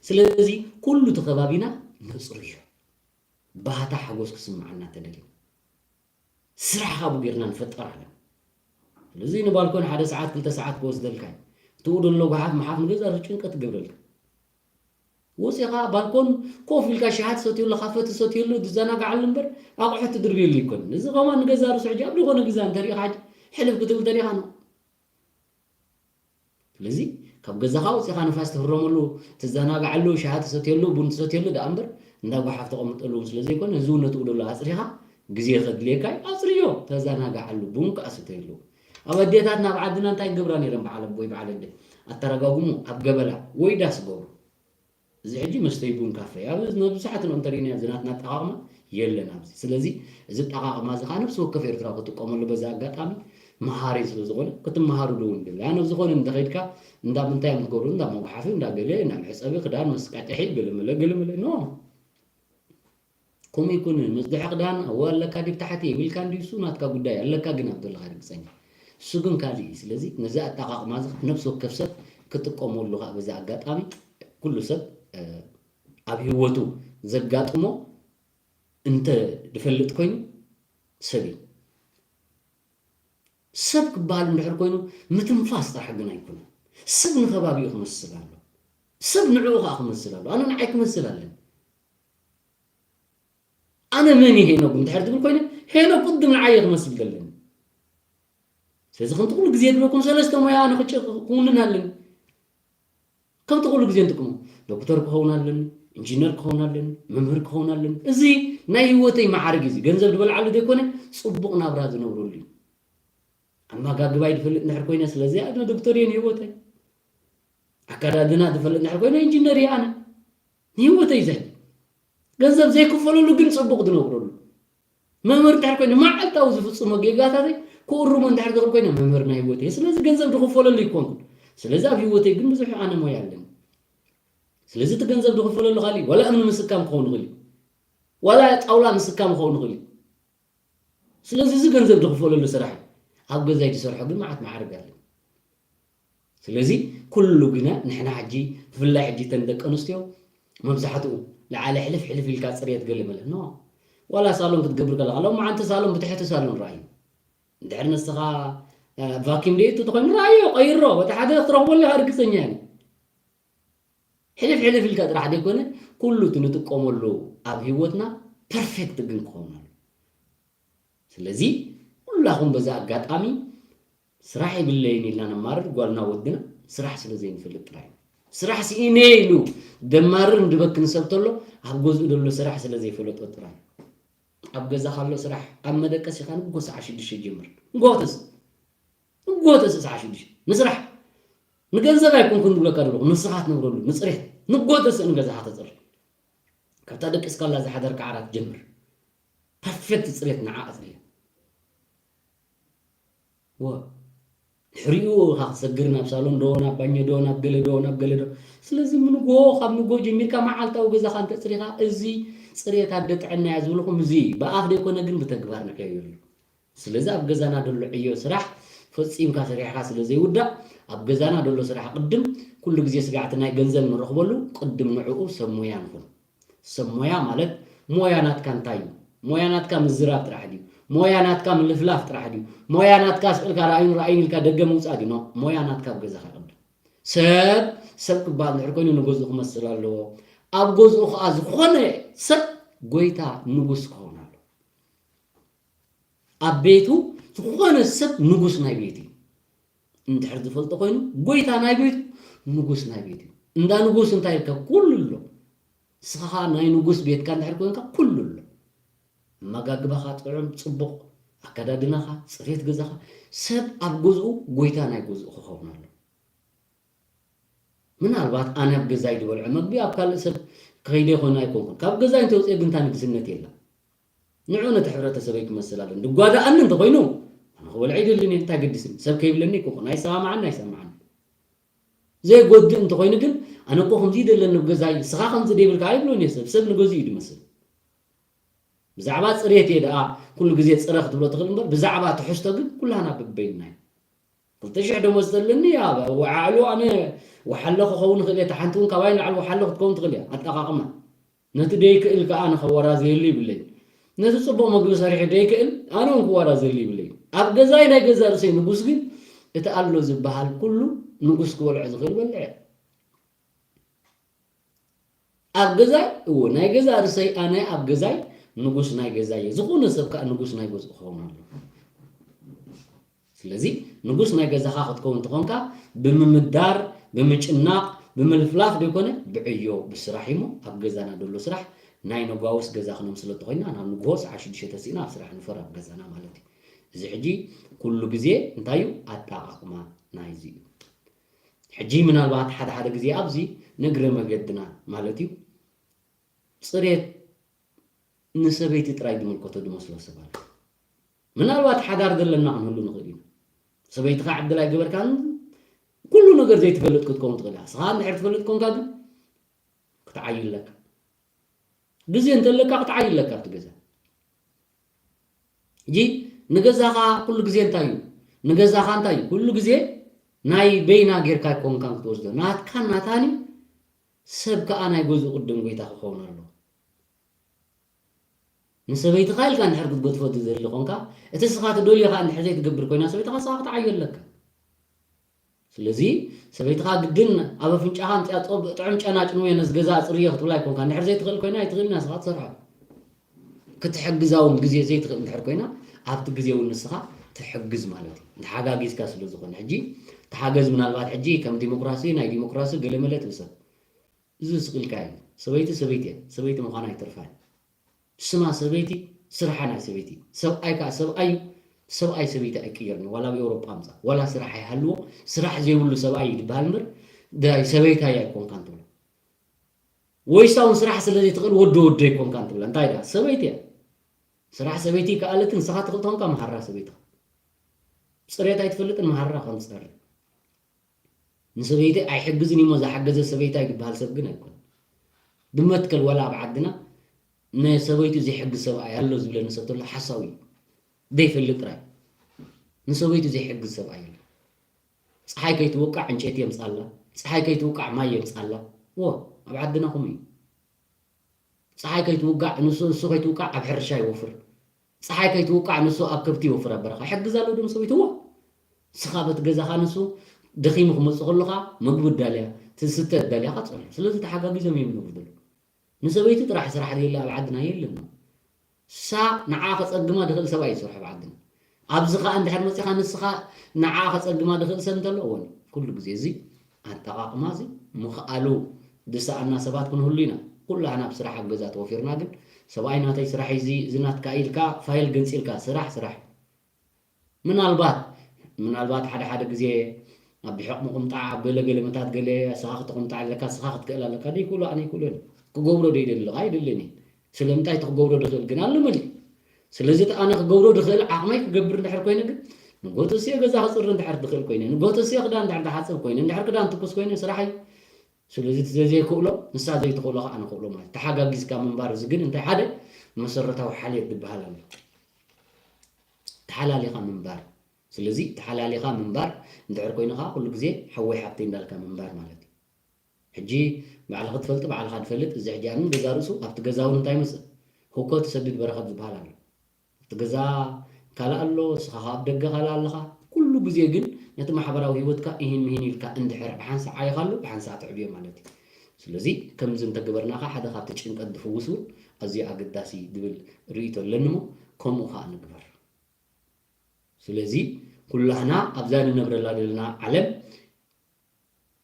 ስለዚ ኩሉ እቲ ከባቢና ነፅሩ እዩ። ባህታ ሓጎስ ክስምዓና ተደልዩ ስራሕ ካብኡ ጌርና ንፈጠር ኣለና። ስለዚ ንባልኮን ሓደ ሰዓት ክልተ ሰዓት ክወስደልካ እዩ። እትኡ ደሎ ጓሓፍ መሓፍ ንገዛ ርሱ ጭንቀት ትገብረልካ። ወፂኻ ባልኮን ኮፍ ኢልካ ሻሂ ትሰትየሉ ካፈ ትሰትየሉ ትዘናጋዓሉ እምበር ኣቑሑ ትድርብየሉ ይኮን። እዚ ከማን ንገዛ ርሱ ሕጂ ኣብ ዝኾነ ግዛ እንተሪኢኻ ሕጂ ሕልፍ ክትብል ተሪኢኻ ነው። ስለዚ ካብ ገዛኻ ወፂኻ ንፋስ ትህረመሉ ትዘናጋዓሉ ሻሂ ትሰትየሉ ቡን ትሰትየሉ ደኣ እምበር እንዳ ጓሓፍ ተቐምጠሉ እውን ስለ ዘይኮነ እዚ እውን ነትኡ ደሎ ኣፅሪኻ ግዜ ከድልየካ እዩ ኣፅርዮ ተዘናጋዓሉ ቡን ከዓ ስተየሉ። ኣብ ኣዴታትና ኣብ ዓድና እንታይ ገብራ ነይረን? በዓል ኣቦይ በዓል ኣደ ኣተረጋጉሙ ኣብ ገበላ ወይ ዳስ ገብሩ። እዚ ሕጂ መስተይ ቡን ካፌ ኣብ መብዛሕትኡ እንተሪእናዮ ዝናትና ኣጠቓቕማ የለን ኣብዚ። ስለዚ እዚ ኣጠቓቕማ እዚ ከዓ ነብሲ ወከፍ ኤርትራዊ ክጥቀመሉ በዚ ኣጋጣሚ መሃሪ ስለ ዝኾነ ክትመሃሩሉ እውን ድብል። ኣነ ዝኾነ እንተኸይድካ እንዳ ምንታይ እዮም ትገብሩ? እንዳ መጉሓፊ፣ እንዳ ገለ፣ እንዳ መሕፀቢ ክዳን፣ መስቀጥሒ፣ ገለመለ ገለመለ። ኖ። ከምኡ ይኩን፣ መጽድሒ ክዳን ኣብኡ ኣለካ ድዩ ታሕቲ የብልካን ድዩ፣ እሱ ናትካ ጉዳይ፣ ኣለካ ግን ኣብ ዘለኻ ርግጸኛ። እሱ ግን ካልእ እዩ። ስለዚ ነዚ ኣጠቓቕማ እዚ ነብሲ ወከፍ ሰብ ክጥቀመሉ ከዓ በዚ ኣጋጣሚ ኩሉ ሰብ ኣብ ህይወቱ ዘጋጥሞ እንተ ዝፈልጥ ኮይኑ ሰብ እዩ። ሰብ ክበሃል እንድሕር ኮይኑ ምትንፋስ ጥራሕ ግን ኣይኮነን። ሰብ ንኸባቢኡ ክመስል ኣሎ። ሰብ ንዕኡ ከዓ ክመስል ኣሎ። ኣነ ንዓይ ክመስል ኣለኒ። ኣነ መን እየ ሄኖግ እንድሕር ትብል ኮይነ ሄኖግ ቅድም ንዓየ ክመስል ዘለኒ። ስለዚ ከምቲ ኩሉ ግዜ ድበኩም ሰለስተ ሞያ ኣነ ክውንን ኣለኒ። ከምቲ ኩሉ ግዜ ንጥቀሞ ዶክተር ክኸውን ኣለኒ፣ ኢንጂነር ክኸውን ኣለኒ፣ መምህር ክኸውን ኣለኒ። እዚ ናይ ህይወተይ መዓርግ እዩ። ገንዘብ ዝበልዓሉ ዘይኮነ ጽቡቕ ናብራ ዝነብረሉ እዩ። ኣመጋግባይ ዝፈልጥ እንድሕር ኮይነ ስለዚ ኣነ ዶክተር እየ ንህይወተይ። ኣከዳድና ዝፈልጥ እንድሕር ኮይነ ኢንጂነር እየ ኣነ ንህይወተይ ዘሕሊ። ገንዘብ ዘይክፈለሉ ግን ጽቡቕ ዝነብረሉ። መምህር እንድሕር ኮይነ መዓልታዊ ዝፍጽሞ ጌጋታተይ ክእርሞ እንድሕር ዝኽእል ኮይነ መምህር ናይ ህይወተይ። ስለዚ ገንዘብ ዝኽፈለሉ ይኮንኩን። ስለዚ ኣብ ህይወተይ ግን ብዙሕ ኣነ ሞያ ኣለኒ። ስለዚ እቲ ገንዘብ ዝኽፈለሉ ካሊእ ዋላ እምኒ ምስካም ክኸውን ይኽእል እዩ። ዋላ ጣውላ ምስካም ክኸውን ይኽእል እዩ። ስለዚ እዚ ገንዘብ ዝኽፈለሉ ስራሕ እዩ። ኣብ ገዛይ ዝሰርሖ ግን መዓት መዓርግ ኣለኒ። ስለዚ ኩሉ ግና ንሕና ሕጂ ብፍላይ ሕጂ እተን ደቂ ኣንስትዮ መብዛሕትኡ ለዓለ ሕልፍ ሕልፍ ኢልካ ፅሬት ገለ መለ ኖ ዋላ ሳሎን ክትገብር ከለካ ሎም መዓንቲ ሳሎን ብትሕቲ ሳሎን ረኣዩ እንድሕር ንስኻ ቫኪም ደየቱ ተኮይኑ ረኣዮ ቀይሮ በቲ ሓደ ክትረኽበሉ ኢኻ ርግፀኛ እየ ሕልፍ ሕልፍ ኢልካ ጥራሕ ዘይኮነ ኩሉ እቲ ንጥቀመሉ ኣብ ህይወትና ፐርፌክት ግን ክኸውን ኣሎ ስለዚ ኩላኹም በዚ ኣጋጣሚ ስራሕ የብለይን ኢልና ነማርር ጓልና ወድና ስራሕ ስለ ዘይንፈልጥ ጥራይ ስራሕ ስኢነ ኢሉ ደማርር እንድበክን ሰብ ተሎ ኣብ ገዝኡ ዘሎ ስራሕ ስለ ዘይፈለጦ ጥራይ ኣብ ገዛ ካሎ ስራሕ ኣብ መደቀሲኻ ንጎ ሰዓ ሽዱሽተ ጀምር ንጎ ተስ ንጎ ተስ ሰዓ ሽዱሽተ ንስራሕ ንገንዘብ ኣይኮንኩን ዝብለካ ዘለኹ ንስኻ ትነብረሉ ንፅሬት ንጎ ተስ ንገዛኻ ተፅሪ ካብታ ደቂስካላ ዝሓደርካ ዓራት ጀምር ፐርፌክት ፅሬት ንዓ ኣፅርያ ወ ድሕሪኡ ኢኻ ክትሰግር ናብ ሳሎን ዶ ናብ ባኞ ዶ ናብ ገለ ዶ ናብ ገለ ዶ ስለዚ ምንጎ ካብ ንጎ ጀሚርካ መዓልታዊ ገዛኻ እንተፅሪኻ እዚ ፅሬት ኣደ ጥዕና እያ ዝብልኹም እዚ ብኣፍ ዘይኮነ ግን ብተግባር ንዕዮ የሉ ስለዚ ኣብ ገዛና ደሎ ዕዮ ስራሕ ፈፂምካ ሰሪሕካ ስለ ዘይውዳእ ኣብ ገዛና ደሎ ስራሕ ቅድም ኩሉ ግዜ ስጋዕቲ ናይ ገንዘብ ንረኽበሉ ቅድም ንዕኡ ሰብ ሞያ ንኹን ሰብ ሞያ ማለት ሞያ ናትካ እንታይ እዩ? ሞያ ናትካ ምዝራብ ጥራሕ ድዩ? ሞያ ናትካ ምልፍላፍ ጥራሕ ድዩ? ሞያ ናትካ ስቕ ኢልካ ራእዩን ራእዩን ኢልካ ደገ ምውፃእ ድዩ? ኖ፣ ሞያ ናትካ ኣብ ገዛኻ ቅድም። ሰብ ሰብ ክበሃል ድሕር ኮይኑ ንገዝኡ ክመስል ኣለዎ። ኣብ ገዝኡ ከዓ ዝኾነ ሰብ ጎይታ ንጉስ ክኸውን ኣለዎ። ኣብ ቤቱ ዝኾነ ሰብ ንጉስ ናይ ቤት እዩ። እንድሕር ዝፈልጦ ኮይኑ ጎይታ ናይ ቤቱ ንጉስ ናይ ቤት እዩ። እንዳ ንጉስ እንታይ ይርከብ? ኩሉ ኣሎ። ንስኻ ናይ ንጉስ ቤትካ እንድሕር ኮንካ ኩሉ ኣሎ። ኣመጋግባኻ ጥዑም፣ ጽቡቕ፣ ኣከዳድናኻ፣ ጽሬት ገዛኻ፣ ሰብ ኣብ ገዝኡ ጎይታ ናይ ገዝኡ ክኸውን ኣሎ። ምናልባት ኣነ ኣብ ገዛይ ዝበልዖ መግቢ ኣብ ካልእ ሰብ ከይደ ይኾን ኣይኮንኩን። ካብ ገዛይ እንተወፅኤ ግን እታ ንግስነት የላ። ንዑ ነቲ ሕብረተሰበይ ክመስል ኣለኒ። ድጓዳኣኒ እንተኾይኑ ኣነ ክበልዖ ይደልን እየ። እንታይ ገዲስኒ? ሰብ ከይብለኒ ኣይኮንኩን። ኣይሰማማዓኒ ኣይሰማዓኒ። ዘይጎድእ እንተኾይኑ ግን ኣነ እኮ ከምዚ ይደለኒ ኣብ ገዛይ፣ ንስኻ ከምዚ ደይብልካ ኣይብሎን እየ ሰብ። ሰብ ንገዝኡ እዩ ዝመስል። ብዛዕባ ፅሬት እየ ደኣ ኩሉ ግዜ ፅረ ክትብሎ ትኽእል እምበር ብዛዕባ ትሕዝቶ ግን ኩላህና በበይንና እዩ። ክልተ ሽሕ ደሞዝ ተለኒ ወዓዕሉ ኣነ ወሓለ ክኸውን ይኽእል እየ ሓንቲ እውን ካባይ ንላዕሊ ወሓለ ክትከውን ትኽእል እያ ኣጠቓቕማ ነቲ ደይክእል ከዓ ኣነ ክወራዘየሉ ይብለይ ነቲ ፅቡቕ መግቢ ሰሪሑ ደይክእል ኣነ እውን ክወራዘየሉ ይብለይ ኣብ ገዛይ ናይ ገዛ ርእሰይ ንጉስ ግን እቲ ኣሎ ዝበሃል ኩሉ ንጉስ ክበልዖ ዝኽእል በልዐ ኣብ ገዛይ እዎ ናይ ገዛ ርእሰይ ኣነ ኣብ ገዛይ ንጉስ ናይ ገዛይ እየ ዝኾነ ሰብ ከዓ ንጉስ ናይ ገዝኡ ክኸውን ኣለዎ ስለዚ ንጉስ ናይ ገዛኻ ክትከውን እንተኾንካ ብምምዳር ብምጭናቕ ብምልፍላፍ ዘይኮነ ብዕዮ ብስራሕ እሞ ኣብ ገዛና ዘሎ ስራሕ ናይ ነጓውስ ገዛ ክነምስሎ እንተኾይና ናብ ንግሆ ሰዓ ሽዱሽተ ተሲእና ኣብ ስራሕ ንፈር ኣብ ገዛና ማለት እዩ እዚ ሕጂ ኩሉ ግዜ እንታይ እዩ? ኣጠቓቕማ ናይዚ እዩ። ሕጂ ምናልባት ሓደ ሓደ ግዜ ኣብዚ ንእግረ መገድና ማለት እዩ፣ ጽሬት ንሰበይቲ ጥራይ ዝምልከቶ ዝመስሎ ሰብ ኣሎ። ምናልባት ሓዳር ዘለና ክንህሉ ንኽእል ኢና። ሰበይትኻ ዕድል ኣይገበርካን፣ ኩሉ ነገር ዘይትፈልጥ ክትከውን ትኽእል ኢኻ። ንስኻ እንድሕር ትፈልጥ ኮንካ ግን ክትዓዩ ኣለካ። ግዜ እንተለካ ክትዓዩ ኣለካ ኣብቲ ገዛ። ሕጂ ንገዛኻ ኩሉ ግዜ እንታይ እዩ? ንገዛኻ እንታይ እዩ? ኩሉ ግዜ ናይ በይና ጌርካ ኣይኮንካን ክትወስዶ። ናትካን ናታን እዩ። ሰብ ከኣ ናይ ገዝኡ ቅድም ጎይታ ክኸውን ኣለዎ። ንሰበይትኻ ኢልካ እንድሕር ክትገድፎ ትደሊ ኮንካ፣ እቲ ንስኻ ትደልዮ ከኣ እንድሕር ዘይትገብር ኮይና ሰበይትኻ፣ ንስኻ ክትዓዩ ኣለካ። ስለዚ ሰበይትኻ ግድን ኣብ ኣፍንጫኻ ኣምጺኣ ጾብ-፣ ጥዑም ጨና ጭንወዮ ነዚ ገዛ ኣጽርዮ ክትብላ ኣይኮንካ። እንድሕር ዘይትኽእል ኮይና ኣይትኽእልን እያ፣ ንስኻ ትሰርሖ። ክትሕግዛ እውን ግዜ ዘይትኽእል እንድሕር ኮይና ኣብቲ ግዜ እውን ንስኻ ትሕግዝ ማለት እዩ። ተሓጋጊዝካ ስለ ዝኾነ ሕጂ ተሓገዝ ምናልባት ሕጂ ከም ዲሞክራሲ፣ ናይ ዲሞክራሲ ገለ መለ ትብል ሰብ። እዚ ስቕ ኢልካ እዩ። ሰበይቲ ሰበይቲ እያ። ሰበይቲ ምዃና ኣይተርፋን። ስማ ሰበይቲ፣ ስርሓ ናይ ሰበይቲ። ሰብኣይ ከኣ ሰብኣይ እዩ። ሰብኣይ ሰበይቲ ኣይቅየርን እዩ። ዋላ ኣብ ኤውሮጳ ኣምጻ፣ ዋላ ስራሕ ኣይሃልዎ፣ ስራሕ ዘይብሉ ሰብኣይ እዩ ዝበሃል እምበር፣ ዳይ ሰበይታይ ኣይኮንካን ትብሎ። ወይሳ እውን ስራሕ ስለ ዘይትኽእል ወዲ ወዲ ኣይኮንካን ትብላ። እንታይ ደኣ? ሰበይቲ እያ። ስራሕ ሰበይቲ ይከኣለትን ንስኻ ትኽእል ተኾንካ መሃራ ሰበይትኻ። ጽሬት ኣይትፈልጥን መሃራ ከም ትጸሪ። ንሰበይቲ ኣይሕግዝን እዩሞ ዝሓገዘ ሰበይታይ ዝበሃል ሰብ ግን ኣይኮነን። ብመትከል ዋላ ኣብ ዓድና ንሰበይቱ ዘይሕግዝ ሰብኣይ ኣሎ ዝብለኒ ሰብ ተሎ ሓሳዊ እዩ። ዘይፈልጥ ጥራይ። ንሰበይቱ ዘይሕግዝ ሰብኣይ ኣሎ። ጸሓይ ከይትውቃዕ ዕንጨይቲ የምጻላ፣ ጸሓይ ከይትውቃዕ ማይ የምጻላ። ዎ፣ ኣብ ዓድና ከምኡ እዩ። ጸሓይ ከይትውቃዕ ንሱ፣ ንሱ ከይትውቃዕ ኣብ ሕርሻ ይወፍር። ጸሓይ ከይትውቃዕ ንሱ ኣብ ከብቲ ይወፍር ኣብ በረኻ። ይሕግዝ ኣሎ ዶ ንሰበይቱ? ዎ። ንስኻ በቲ ገዛኻ ንሱ ደኺሙ ክመጽእ ከሎ ኸኣ ምግቢ እዳልያ፣ ትስተ እዳልያ ኸኣ ትጸንሖ። ስለዚ ተሓጋጊዞም እዮም ዝነብሩ ዘለዉ። ንሰበይቲ ጥራሕ ስራሕ ዘየለ ኣብ ዓድና የለን። ንሳ ንዓ ከጸግማ ዝኽእል ሰብኣይ እዩ ዝሰርሖ ኣብ ዓድና። ኣብዚ ኸኣ እንድሕር መጺኻ ንስኻ ንዓ ከጸግማ ዝኽእል ሰብ እንተሎ፣ እወን፣ ኩሉ ግዜ እዚ ኣጠቓቕማ እዚ ምኽኣሉ ዝሰኣና ሰባት ክንህሉ ኢና። ኩላህና ኣብ ስራሕ ኣብ ገዛ ተወፊርና ግን ሰብኣይ ናተይ ስራሕ እዩ እዚ፣ እዚ ናትካ ኢልካ ፋይል ገንጺልካ ስራሕ፣ ስራሕ። ምናልባት፣ ምናልባት ሓደ ሓደ ግዜ ኣብ ብሕቕ ምቕምጣዕ፣ ኣብ ገለ ገለ መታት ገለ ንስኻ ክትቕምጣዕ ኣለካ፣ ንስኻ ክትክእል ኣለካ። ደይክእሎ ኣነ ኣይክእሎን። ክገብሮ ደይደሊ ኣይደልን እየ። ስለምንታይ እቲ ክገብሮ ድኽእል ግን ኣሎ መሊእ። ስለዚ እቲ ኣነ ክገብሮ ድኽእል ዓቕመይ ክገብር እንድሕር ኮይነ ግን ንጎተስየ ገዛ ክጽሪ እንድሕር ድኽእል ኮይነ፣ ንጎተስየ ክዳን እንድሕር ድሓጽብ ኮይነ፣ እንድሕር ክዳን ትኩስ ኮይነ ስራሐይ። ስለዚ እቲ ዘዘይክእሎ ንሳ ዘይትኽእሎ ከዓ ንኽእሎ ማለት ተሓጋጊዝካ ምንባር። እዚ ግን እንታይ ሓደ መሰረታዊ ሓልዮት ዝበሃል ኣሎ። ተሓላሊኻ ምንባር። ስለዚ ተሓላሊኻ ምንባር እንድሕር ኮይኑ ከዓ ኩሉ ግዜ ሓወይ ሓብተይ እንዳልካ ምንባር ማለት እዩ። ሕጂ ባዕልኻ ትፈልጥ፣ ባዕልኻ ትፈልጥ። እዚ ሕጂ ኣነ ገዛ ርእሱ ኣብቲ ገዛ እውን እንታይ ይመጽእ? ህኮ ትሰድድ በረኸት ዝበሃል ኣሎ። ኣብቲ ገዛ ካልእ ኣሎ፣ ንስኻ ኣብ ደገ ካልእ ኣለኻ። ኩሉ ግዜ ግን ነቲ ማሕበራዊ ህይወትካ እሂን ምሂን ኢልካ እንድሕር ብሓንሳእ ዓይኻሉ፣ ብሓንሳእ ትዕብዮ ማለት እዩ። ስለዚ ከምዚ እንተገበርና ኸዓ ሓደ ካብቲ ጭንቀት ዝፍውስ እውን ኣዝዩ ኣገዳሲ ዝብል ርእይቶ ኣለኒ እሞ ከምኡ ኸዓ ንግበር። ስለዚ ኩላህና ኣብዛ ንነብረላ ዘለና ዓለም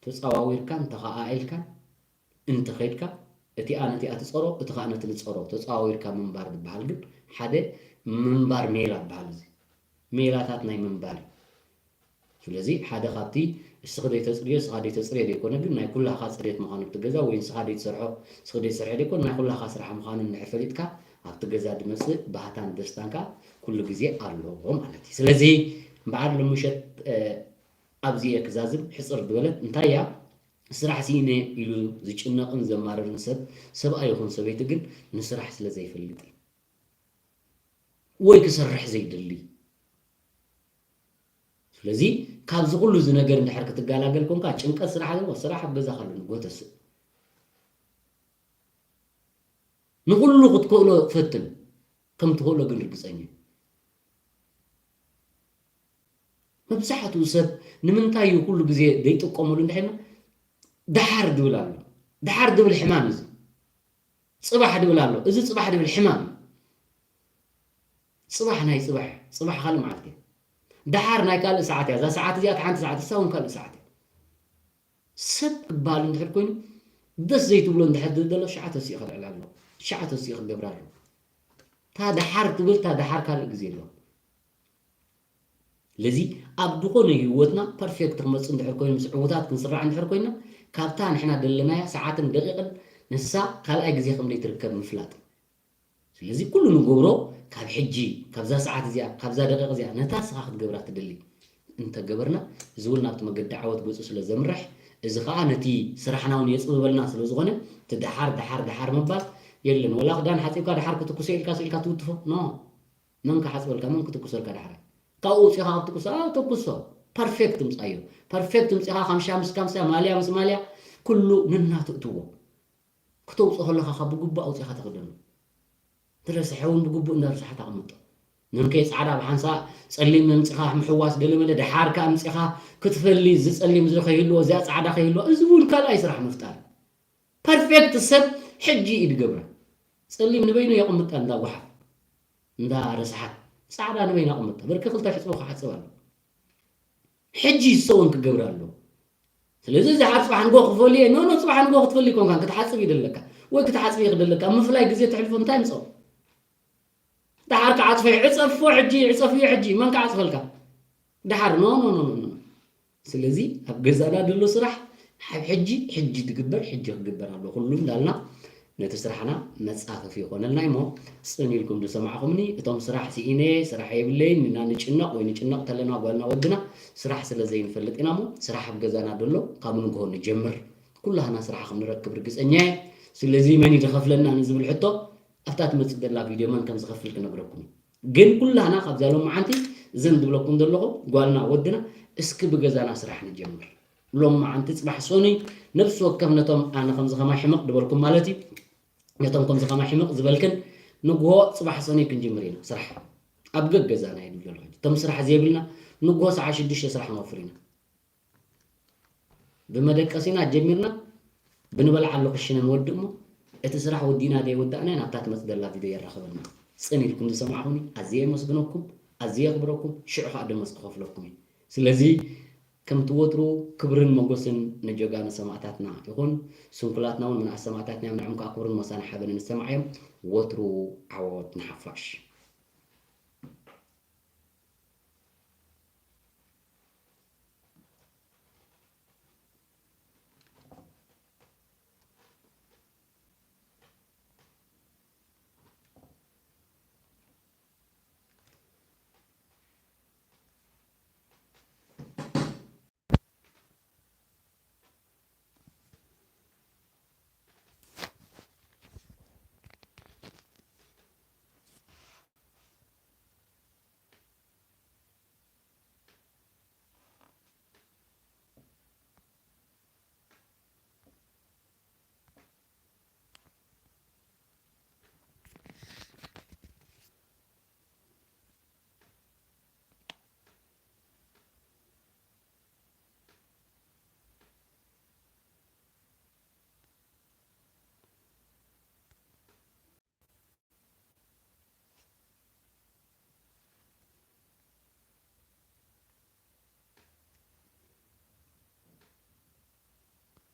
ተጸዋዊርካን ተኸኣኢልካን እንተኸድካ፣ እቲኣ ነቲኣ ትጸሮ፣ እቲ ኸኣ ነቲ ንጸሮ፣ ተጸዋዊርካ ምንባር ዝበሃል ግን ሓደ ምንባር ሜላ ይበሃል። እዚ ሜላታት ናይ ምንባር እዩ። ስለዚ ሓደ ካብቲ እስኺ ደይተጽርዮ፣ እስኻ ደይተጽርዮ ዘይኮነ፣ ግን ናይ ኩላኻ ጽሬት ምዃኑ ኣብቲ ገዛ፣ ወይ ንስኻ ደይትሰርሖ፣ እስኺ ደይትሰርሖ ዘይኮነ፣ ናይ ኩላኻ ስራሕ ምዃኑ እንድሕር ፈሊጥካ፣ ኣብቲ ገዛ ዝመጽእ ባህታን ደስታን ከኣ ኩሉ ግዜ ኣሎ ማለት እዩ። ስለዚ በዓል ሎሚ ምሸት፣ እ፣ ኣብዚ እየ ክዛዝም ሕጽር ዝበለት እንታይ እያ? ስራሕ ስኢነ ኢሉ ዝጭነቕን ዘማርርን ሰብ፣ ሰብኣይ ይኹን ሰበይቲ ግን ንስራሕ ስለ ዘይፈልጥ እዩ። ወይ ክሰርሕ ዘይደሊ። ስለዚ ካብዚ ኩሉ እዚ ነገር እንድሕር ክትገላገል ኮንካ፣ ጭንቀት ስራሕ ዘለዎ ስራሕ ኣብ ገዛኻ ኣሎ ንጎተስእ። ንኹሉ ክትክእሎ ፈትን፣ ከም ትኽእሎ ግን ርግጸኛ። መብዛሕትኡ ሰብ ንምንታይ እዩ ኩሉ ግዜ ዘይጥቀመሉ እንድሕና፣ ደሓር ድብል ኣሎ። ደሓር ድብል ሕማም እዩ። ጽባሕ ድብል ኣሎ። እዚ ጽባሕ ድብል ሕማም እዩ። ጽባሕ ናይ ጽባሕ፣ ጽባሕ ካልእ መዓልቲ እያ። ደሓር ናይ ካልእ ሰዓት እያ። እዛ ሰዓት እዚኣ እታ ሓንቲ ሰዓት፣ እሳ እውን ካልእ ሰዓት እያ። ሰብ ክበሃል እንድሕር ኮይኑ፣ ደስ ዘይትብሎ እንድሕር ድብል ዘሎ፣ ሸዓ ተሲኡ ከልዕል ኣለዎ። ሸዓ ተሲኡ ክገብር ኣለዎ። እታ ደሓር ትብል፣ እታ ደሓር ካልእ ግዜ ኣለዎ። ስለዚ ኣብ ዝኾነ ህይወትና ፐርፌክት ክመፅእ እንድሕር ኮይኑ ምስ ዕውታት ክንስራዕ እንድሕር ኮይና ካብታ ንሕና ደለናያ ሰዓትን ደቂቕን ንሳ ካልኣይ ግዜ ከም ዘይትርከብ ምፍላጥ። ስለዚ ኩሉ ንገብሮ ካብ ሕጂ ካብዛ ሰዓት እዚኣ ካብዛ ደቂቕ እዚኣ ነታ ንስኻ ክትገብራ ትደሊ እንተገበርና እዚ እውን ናብቲ መገዲ ዓወት ገፁ ስለ ዘምርሕ እዚ ከዓ ነቲ ስራሕና እውን የፅብበልና ስለ ዝኾነ እቲ ደሓር ደሓር ደሓር ምባል የለን። ወላ ክዳን ሓፂብካ ደሓር ክትኩሶ ኢልካ ስኢልካ ትውትፎ ኖ መን ክሓፅበልካ መን ክትኩሰልካ ደሓር ካብኡ ውፅኢኻ ካብ ትኩሶ ተኩሶ ፐርፌክት ምፃዮ ፐርፌክት ምፅኢኻ ከምሻ ምስ ከምሳ ማልያ ምስ ማልያ ኩሉ ንናትእትዎ ክተውፅኦ ከለኻ ካብ ብግቡእ ኣውፂኻ ተኽደኖ ትረስሐ እውን ብግቡእ እንዳረስሓ ተቐምጦ ነንከይ ፃዕዳ ብሓንሳ ፀሊም ምምፅኻ ምሕዋስ ገለመለ ደሓር ከዓ ምፅኻ ክትፈሊ እዚ ፀሊም እዚ ከይህልዎ እዚኣ ፃዕዳ ከይህልዎ እዚ እውን ካልኣይ ስራሕ ምፍጣር ፐርፌክት ሰብ ሕጂ እዩ ድገብራ ፀሊም ንበይኑ የቐምጣ እንዳ ጓሓፍ እንዳ ረስሓት ፃዕዳ ንበይኑ ኣቐምጣ ብርኪ ክልተ ሕፅቦ ክሓፅብ ኣሎ ሕጂ ዝሰውን ክገብር ኣሎ ስለዚ እዚ ሓር ፅባሕ ንጎ ክፈሉ እየ ኖኖ ፅባሕ ንጎ ክትፈሉ ይኮንካ ክትሓፅብ ይደለካ ወይ ክትሓፅብ ይክደለካ ኣብ ምፍላይ ግዜ ትሕልፎ እንታይ ምፀው ደሓር ክዓፅፎ ዕፀፎ ሕጂ ዕፀፍዮ ሕጂ መን ክዓፅፈልካ ደሓር ኖ ኖ ኖ ኖ ስለዚ ኣብ ገዛና ዘሎ ስራሕ ኣብ ሕጂ ሕጂ ትግበር ሕጂ ክግበር ኣሎ ኩሉ እንዳልና ነቲ ስራሕና መጻፈፊ ይኾነልና እሞ ጽን ኢልኩም ዝሰማዕኹምኒ እቶም ስራሕ ስኢነ ስራሕ የብለይን እና ንጭነቕ ወይ ንጭነቕ ተለና ጓልና ወድና ስራሕ ስለ ዘይንፈልጥ ኢና እሞ ስራሕ ኣብ ገዛና ደሎ ካብ ንግሆ ንጀምር ኩላህና ስራሕ ከም ንረክብ ርግጸኛ እየ ስለዚ መን ይድኸፍለና ንዝብል ሕቶ ኣብታ ትመጽእ ዘላ ቪድዮ መን ከም ዝኸፍል ክነግረኩም እዩ ግን ኩላህና ካብዛ ሎም መዓንቲ እዘን ዝብለኩም ዘለኹ ጓልና ወድና እስኪ ብገዛና ስራሕ ንጀምር ሎም መዓንቲ ፅባሕ ሶኑይ ነብሲ ወከፍ ነቶም ኣነ ከምዚ ከማይ ሕምቕ ዝበልኩም ማለት እዩ ነቶም ከምዚ ከማይ ሕምቕ ዝበልክን ንግሆ ፅባሕ ሶኑይ ክንጅምር ኢና ስራሕ ኣብ ገገዛና እዩ ዝብል ዘለኹ እቶም ስራሕ ዘይብልና ንግሆ ሰዓ ሽዱሽተ ስራሕ ነወፍር ኢና ብመደቀሲና ጀሚርና ብንበልዓሉ ክሽነ ንወድእ እሞ እቲ ስራሕ ወዲእና ዘይወዳእና ናብታ ትመፅእ ዘላ ቪድዮ የራኽበና ፅን ኢልኩም ዝሰማዕኹኒ ኣዝየ የመስግነኩም ኣዝየ የኽብረኩም ሽዑ ከዓ ደመወዝ ክኸፍለኩም እዩ ስለዚ ከምቲ ወትሩ ክብርን መጎስን ንጀጋኑ ሰማእታትና ይኹን ስንኩላትና እውን ምንኣስ ሰማእታትና እዮም ንዕም ከዓ ክብርን ሞሳን ሓበንን ዝሰማዕዮም ወትሩ ዓወት ንሓፋሽ